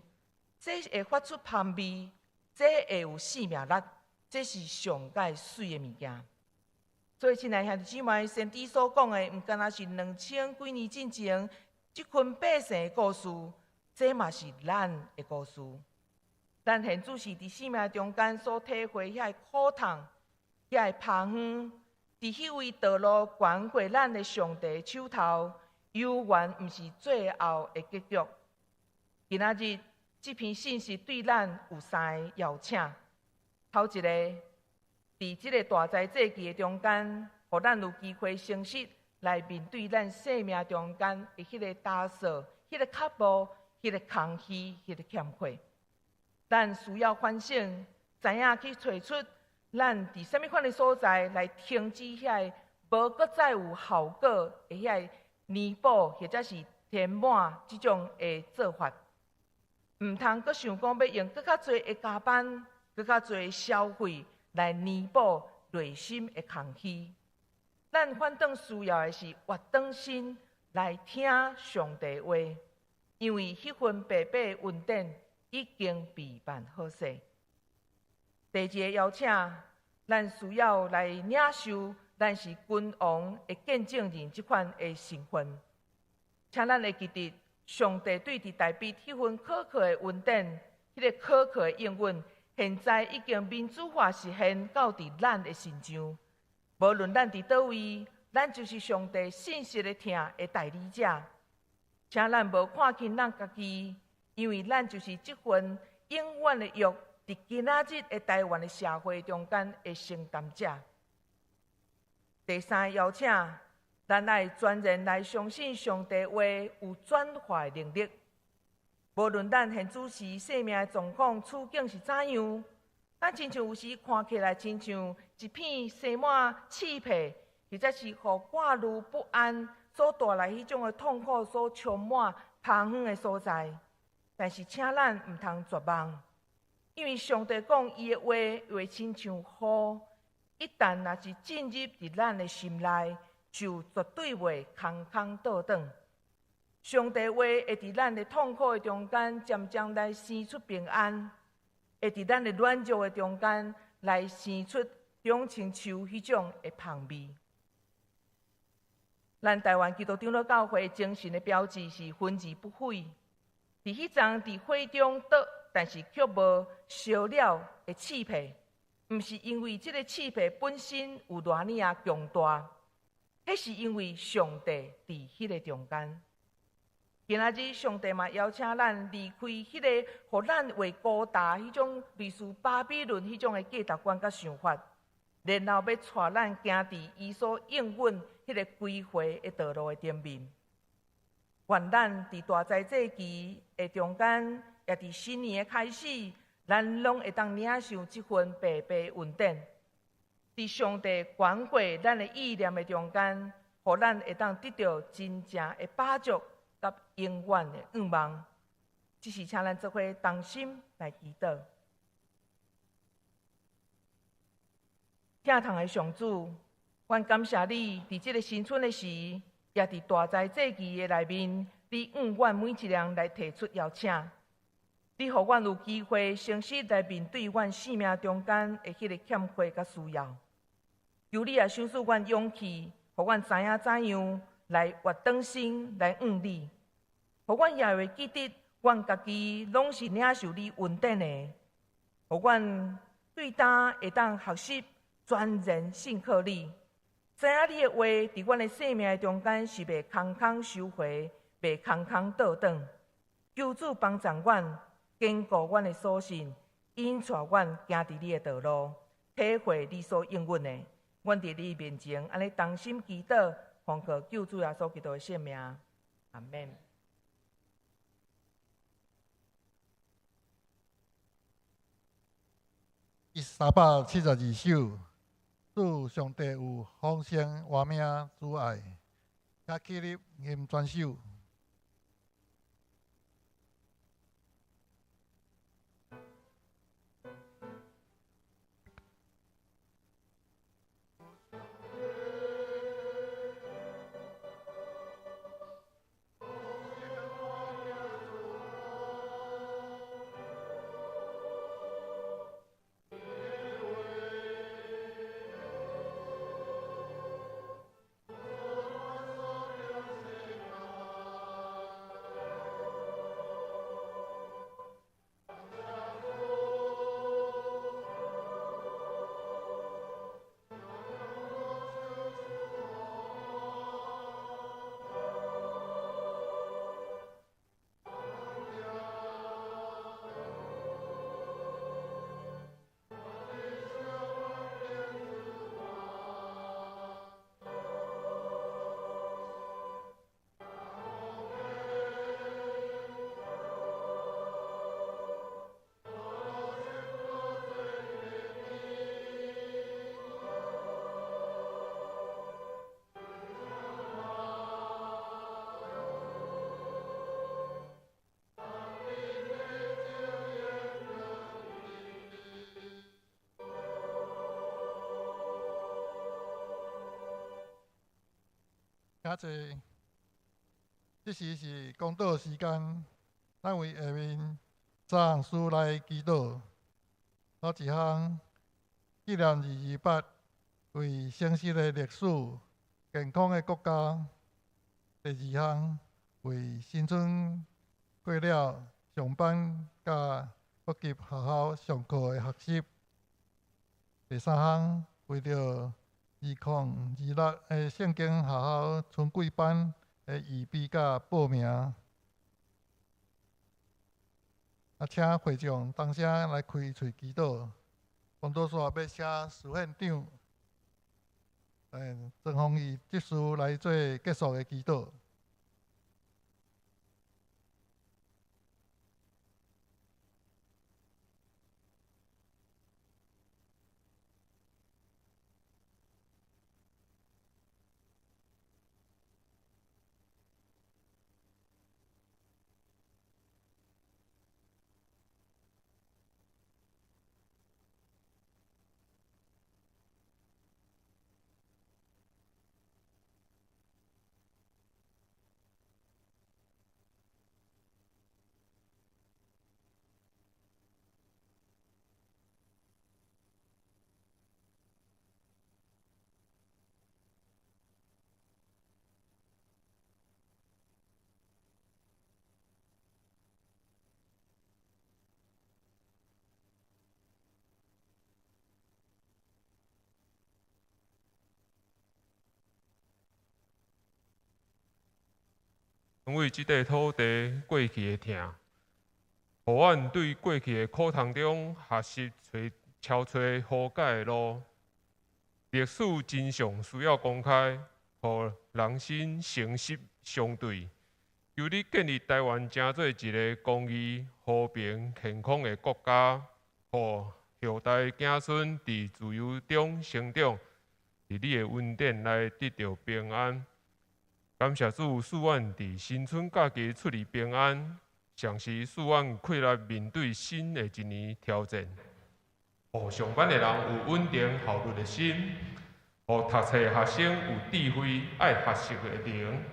這會發出芳味，這會有生命力，這是上蓋媠的物件。所以，親愛兄弟姊妹，先知所講的，毋干焦是2000幾年進前這群百姓的故事，這嘛是咱的故事。咱現主是佇生命中間所體會遐个苦痛、遐个拍昏，佇彼位道路懸過咱的上帝手頭，猶原毋是最後的結局。今仔日這篇信息對咱有三个邀請。頭一个，佇這个大齋節期的中間，予咱有機會誠實來面對咱生命中間的彼个焦燥、彼个渴慕、彼个空虛、彼个欠缺。咱需要反省，知影去揣出咱佇啥物款的所在來停止遐个無閣再有效果的遐个彌補或者是填滿這種的做法。毋通閣想講欲用閣較濟的加班、閣較濟的消費來彌補內心的空虛。咱反轉需要的是活轉身來聽上帝話，因為彼份白白的恩典已經備辦好勢。第二个邀請，咱需要來領受咱是君王的見證人這款的身份。請咱會記得，上帝對佇大衛彼份可靠的恩典，彼個可靠的應允，現在已經民主化實現到佇咱的身上。無論咱佇佗位，咱就是上帝信實的疼的代理者。請咱無看輕咱家己，因為咱就是這份永遠的約，佇今仔日的台灣的社會中間的承擔者。第三個邀請，咱愛全然來相信上帝話有轉化的能力。無論咱現此時生命的狀況處境是怎樣，咱親像有時看起來親像一片生滿刺皮，或者是予掛慮不安所帶來彼種的痛苦所充滿芳遠的所在。但是，請咱毋通絕望，因為上帝講伊的話會親像雨，一旦若是進入佇咱的心內，就絕對袂空空倒轉。上帝話會佇咱的痛苦的中間，漸漸來生出平安；會佇咱的軟弱的中間，來生出長青樹彼種的芳味。咱台灣基督長老教會精神的標誌是焚而不悔。佇彼叢佇火中燙，但是卻無燒了的刺皮，毋是因為這个刺皮本身有偌爾仔強大，彼是因為上帝佇彼个中間。今仔日上帝嘛邀請咱離開彼个予咱會孤單彼種類似巴比倫彼種的價值觀佮想法，然後欲帶咱行佇伊所應允彼个歸回的道路的頂面。願咱佇大災節期的中間，也佇新年的開始，咱攏會當領受這份白白恩典。佇上帝管會咱的意念的中間，予咱會當得著真正的飽足佮永遠的願望。這是請咱做伙同心來祈禱。疼痛的上主，阮感謝你，佇這个新春的時，也佇大災節期的內面，你向阮每一个人來提出邀請。你予阮有機會誠實來面對阮生命中間的彼个欠缺佮需要。求你也賞賜阮勇氣，予阮知影怎樣來活轉身來向你。予阮也會記得，阮家己攏是領受你恩典的。予阮對今會當學習全然信靠你，知影你的話佇阮的生命中間是袂空空收回，袂空空倒轉。求主幫助阮，堅固阮的所信，引帶阮行佇你的道路，體會你所應允的。阮佇你面前按呢同心祈禱，奉靠救主耶穌基督的聖名，阿們。第372首，主上帝有豐盛活命主愛，請起立吟全首。感謝，這時是講道時間，咱為下面三項事來祈禱。頭一項，紀念228，為誠實的歷史、健康的國家。第二項，為新春過了上班佮各級學校上課的學習。第三項，為著2026的聖經學校春季班的預備佮報名。啊，請會長同聲來開喙祈禱。講道煞欲請司縣長，曾宏毅執事來做結束的祈禱。為這塊土地過去的疼，予阮對過去的苦痛中學習揣超揣和解的路。歷史真相需要公開，予人心誠實相對。求你建立台灣成做一個公義、和平、健康的國家，予後代子孫佇自由中成長，佇你的恩典來得著平安。感謝主，賜阮佇新春假期出入平安，同時賜阮氣力面對新的一年挑戰。予上班的人有穩定效率的心，予讀冊學生有智慧愛學習的能。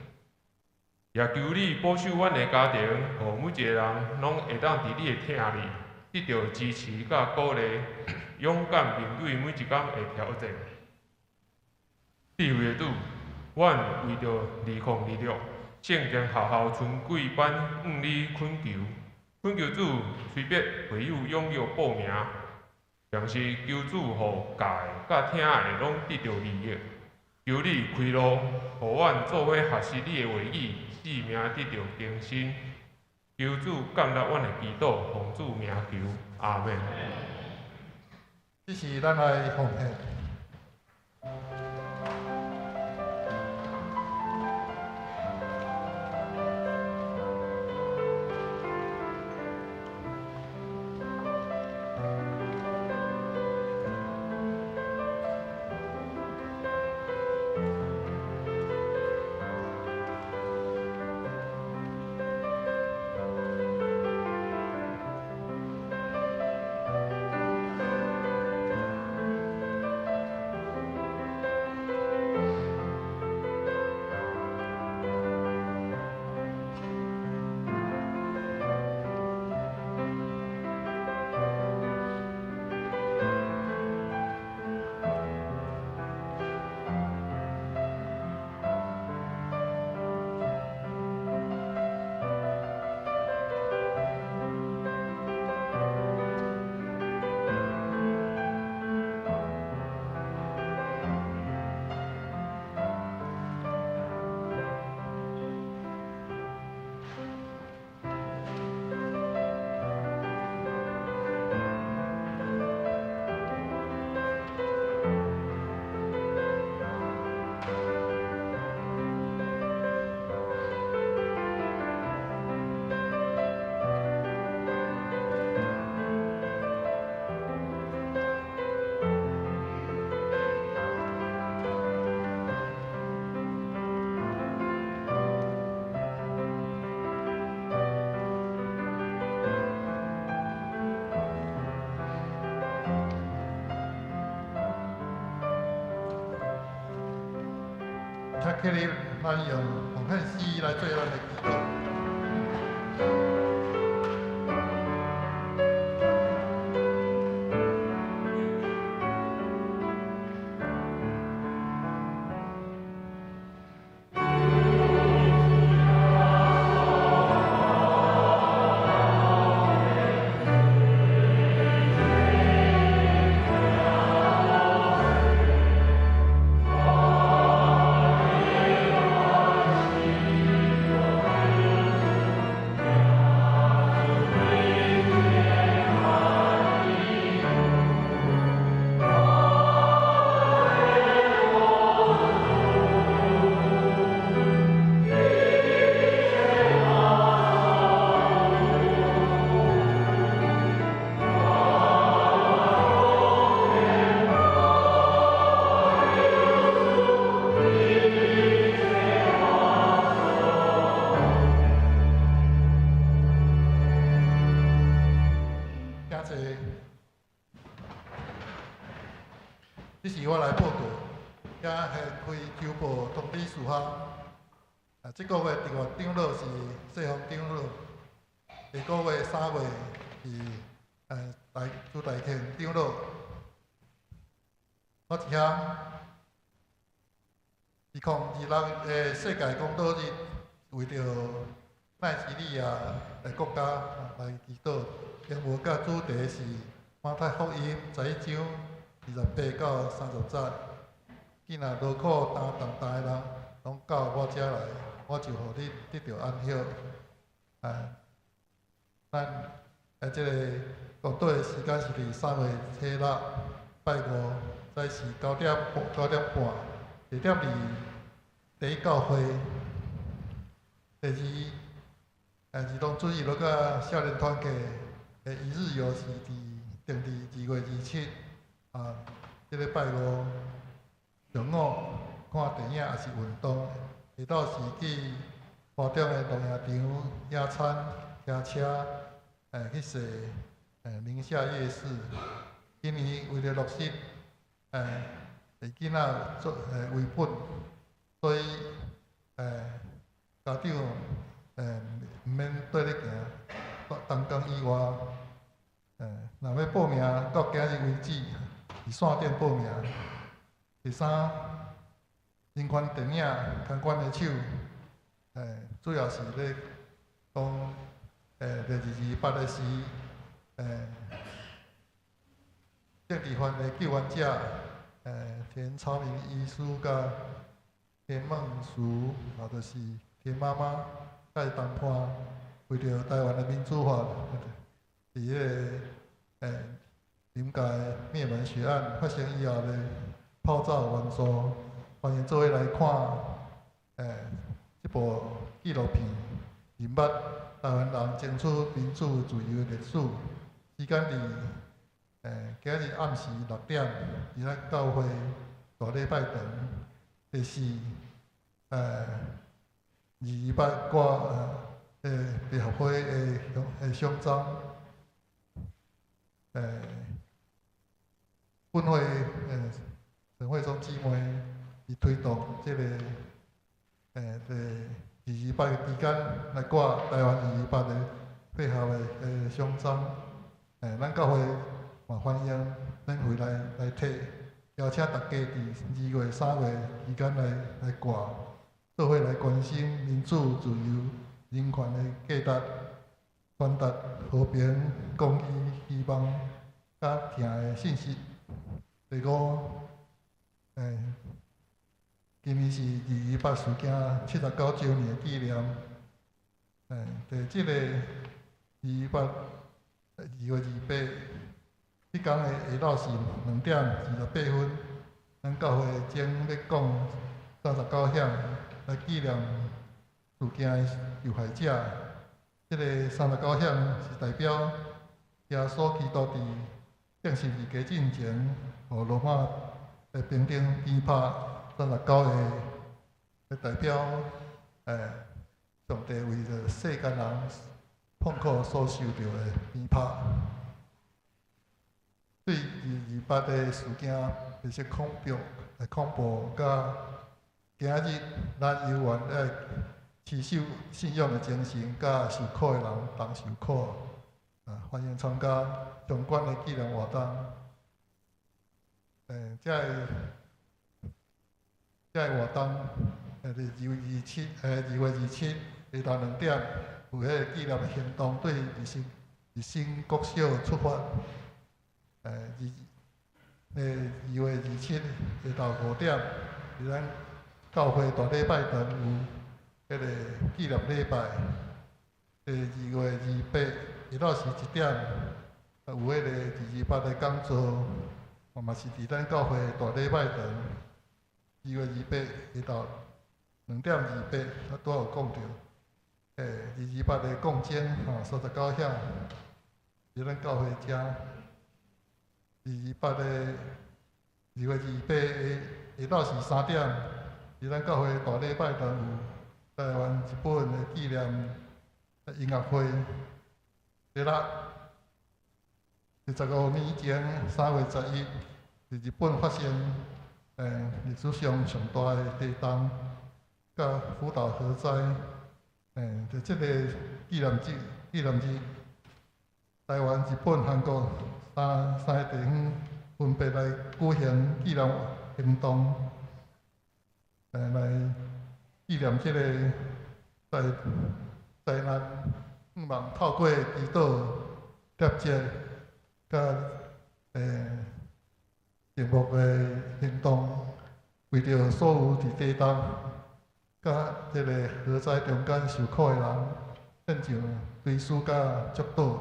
也求你保守阮的家庭，予每一個人攏會當佇你的疼裡得著支持佮鼓勵，勇敢面對每一工的挑戰。智慧的主，阮為著2026聖經學校春季班向你懇求，懇求主催逼會友踴躍報名，同時求主予教的佮聽的攏得著利益。求你開路，予阮做伙學習你的話語，生命得著更新。求主感納阮的祈禱，奉主名求，阿們。這是咱來奉獻。請起立，咱用奉獻詩來做咱的祈禱。這是我來報告，遐係開週報通知事項。啊，這個月特別長老是西方長老，下個月3月是大朱大慶長老。我一項，2026的世界公禱日，為著奈及利亞的國家來祈禱。經文佮主題是馬太福音11章28到30節。囝若勞苦擔重擔的人，攏到我遮來，我就予恁得著安息。啊，咱這个公禱的時間是佇3月初6拜五，早時9點半，地點佇第一教會。第二，兒童主日學佮少年團契的一日遊是佇定佇2月27，啊，這个拜五上午看電影抑是運動，下晝是去花中的露營場野餐、騎車，去踅寧夏夜市。今年為著落實以囡仔做為本，所以家長毋免綴咧行，東工以外，若欲報名到今日為止，佇線頂報名。第三，人權電影《看管的手》，主要是咧講，佇228的時，政治犯的救援者，田朝明醫師佮田夢淑，也就是田媽媽，佮伊同伴，為著台灣的民主化，佇彼个林家滅門血案發生以後咧，泡澡援助，歡迎做伙來看，這部紀錄片，認捌台灣人爭取民主自由的歷史。時間佇今日暗時6點，佇咱教會大禮拜堂。第四，228掛百合花的獎章，本會陳慧中姊妹佇推動這个佇二二八的期間來掛台灣二二八的配合的獎章，咱教會嘛歡迎免費來提，邀請大家佇2月、3月期間來掛，做伙來關心民主、自由、人權的價值，傳達和平、公義、希望佮疼的信息。第五，今年是二二八事件79週年的紀念。佇這个二二八2月28，彼工的下晝是2點28分，咱教會將欲講39響來紀念事件的受害者。這个39響是代表耶穌基督佇釘十字架進前，予羅馬的兵丁鞭拍39下，來代表上帝為著世間人痛苦所受著的鞭拍。對二二八的事件白色恐怖、恐怖，佮今日咱猶原愛持守信仰的精神，佮受苦的人同受苦。啊，歡迎參加相關的紀念活動。這个活動，佇2月27，2月27下晝2點，有彼个紀念行動，對日新國小出發。2月27下晝5點，佇咱教會大禮拜堂有彼个紀念禮拜。佇2月28下晝是1點，有彼个二二八的講座，嘛是佇咱教會大禮拜堂。2月28下晝2點28，我拄仔有講著。二二八的講經吼，39響，佇咱教會遮。二二八的2月28下晝是3點，佇咱教會大禮拜堂有台灣日本的紀念音樂會。第六，25年前3月11，佇日本發生歷史上上大的地動，佮福島核災，佇這個紀念日，台灣、日本、韓國三個地方分別來舉行紀念行動，來紀念這個災難，向望透過祈禱、念咒，佮靜默的行動，為著所有佇地動佮這個核災中間受苦的人，獻上追思佮祝禱。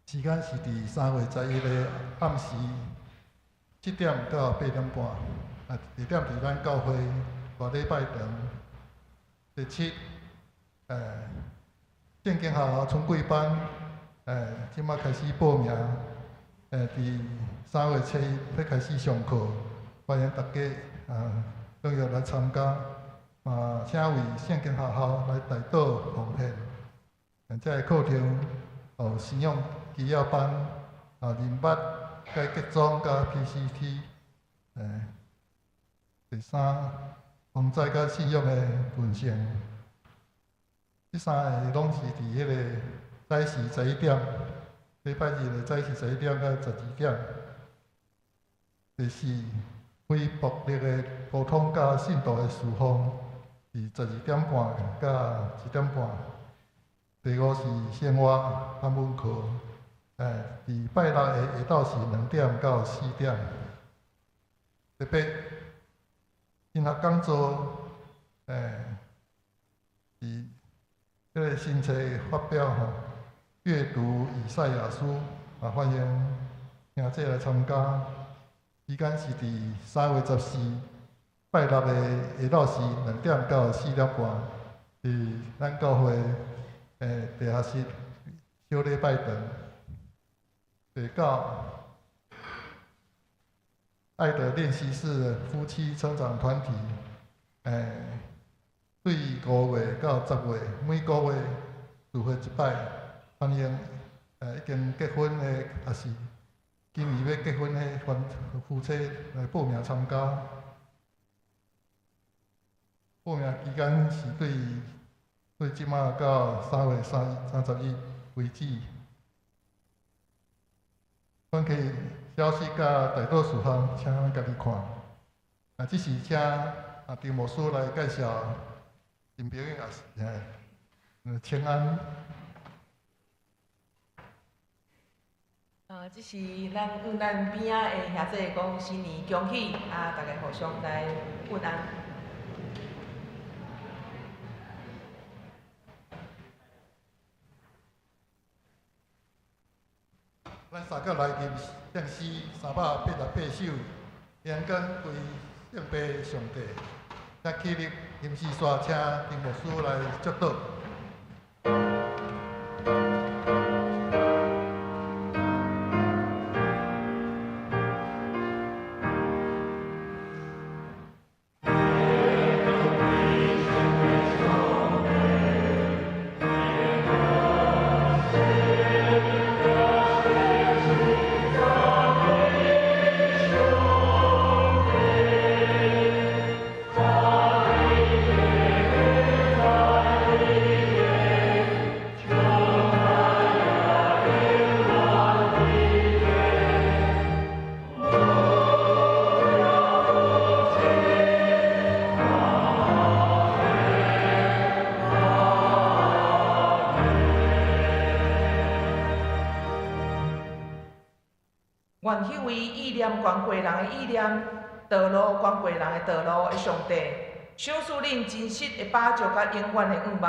時間是佇3月11的暗時7點到8點半，地點佇咱教會大禮拜堂。第七，聖經學校春季班，這馬開始報名，佇3月7日欲開始上課，歡迎大家踴躍來參加，嘛，請為聖經學校來代禱奉獻。這个課程有信仰基要班，人物改革宗佮 PCT，第三，防災佮信仰的傳承。這三个攏是佇彼个早時11點，禮拜日的早時11點到12點。第四，非暴力的溝通佮信徒的事奉，是12點半到1點半。第五是生活韓文課，佇拜六的下晝是2點到4點。第八，神學講座，是這个新冊發表吼，閱讀以賽亞書，歡迎兄弟來參加。時間是佇3月14拜六的下晝是2點到4點半，佇咱教會地下室小禮拜堂。第九，愛的練習室夫妻成長團體，對5月到10月，每個月聚會一擺，歡迎已經結婚的，抑是今年欲結婚的夫妻來報名參加。報名期間是對這馬到3月31為止。團契消息佮代禱事項，請家己看。這是請張牧師來介紹。新朋友也是，請安。這是咱向咱邊仔的兄弟講新年恭喜，大家互相來問安。咱三個來吟聖詩388首，榮光歸聖父上帝。請起立，吟詩煞，請丁牧師來祝禱。願彼位意念懸過人的意念，道路懸過人的道路的上帝，賞賜恁真實的把握佮永遠的願望。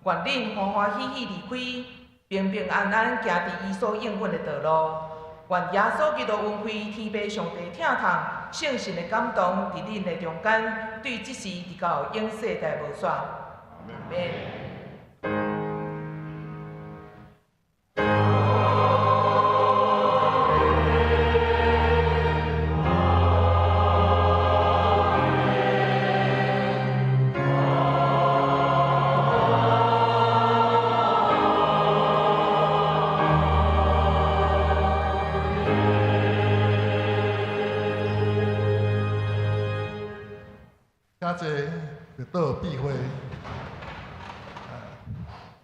願恁歡歡喜喜離開，平平安安行佇伊所應允的道路。願耶穌基督恩惠、天父上帝疼痛、聖神的感動，佇恁的中間，對這時直到永世代無煞。阿們。闭會，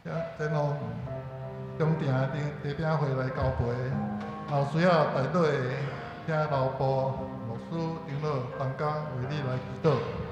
啊，然後中定的茶餅會來交陪，若有需要代禱的，請老部牧師、長老同工為你來祈禱。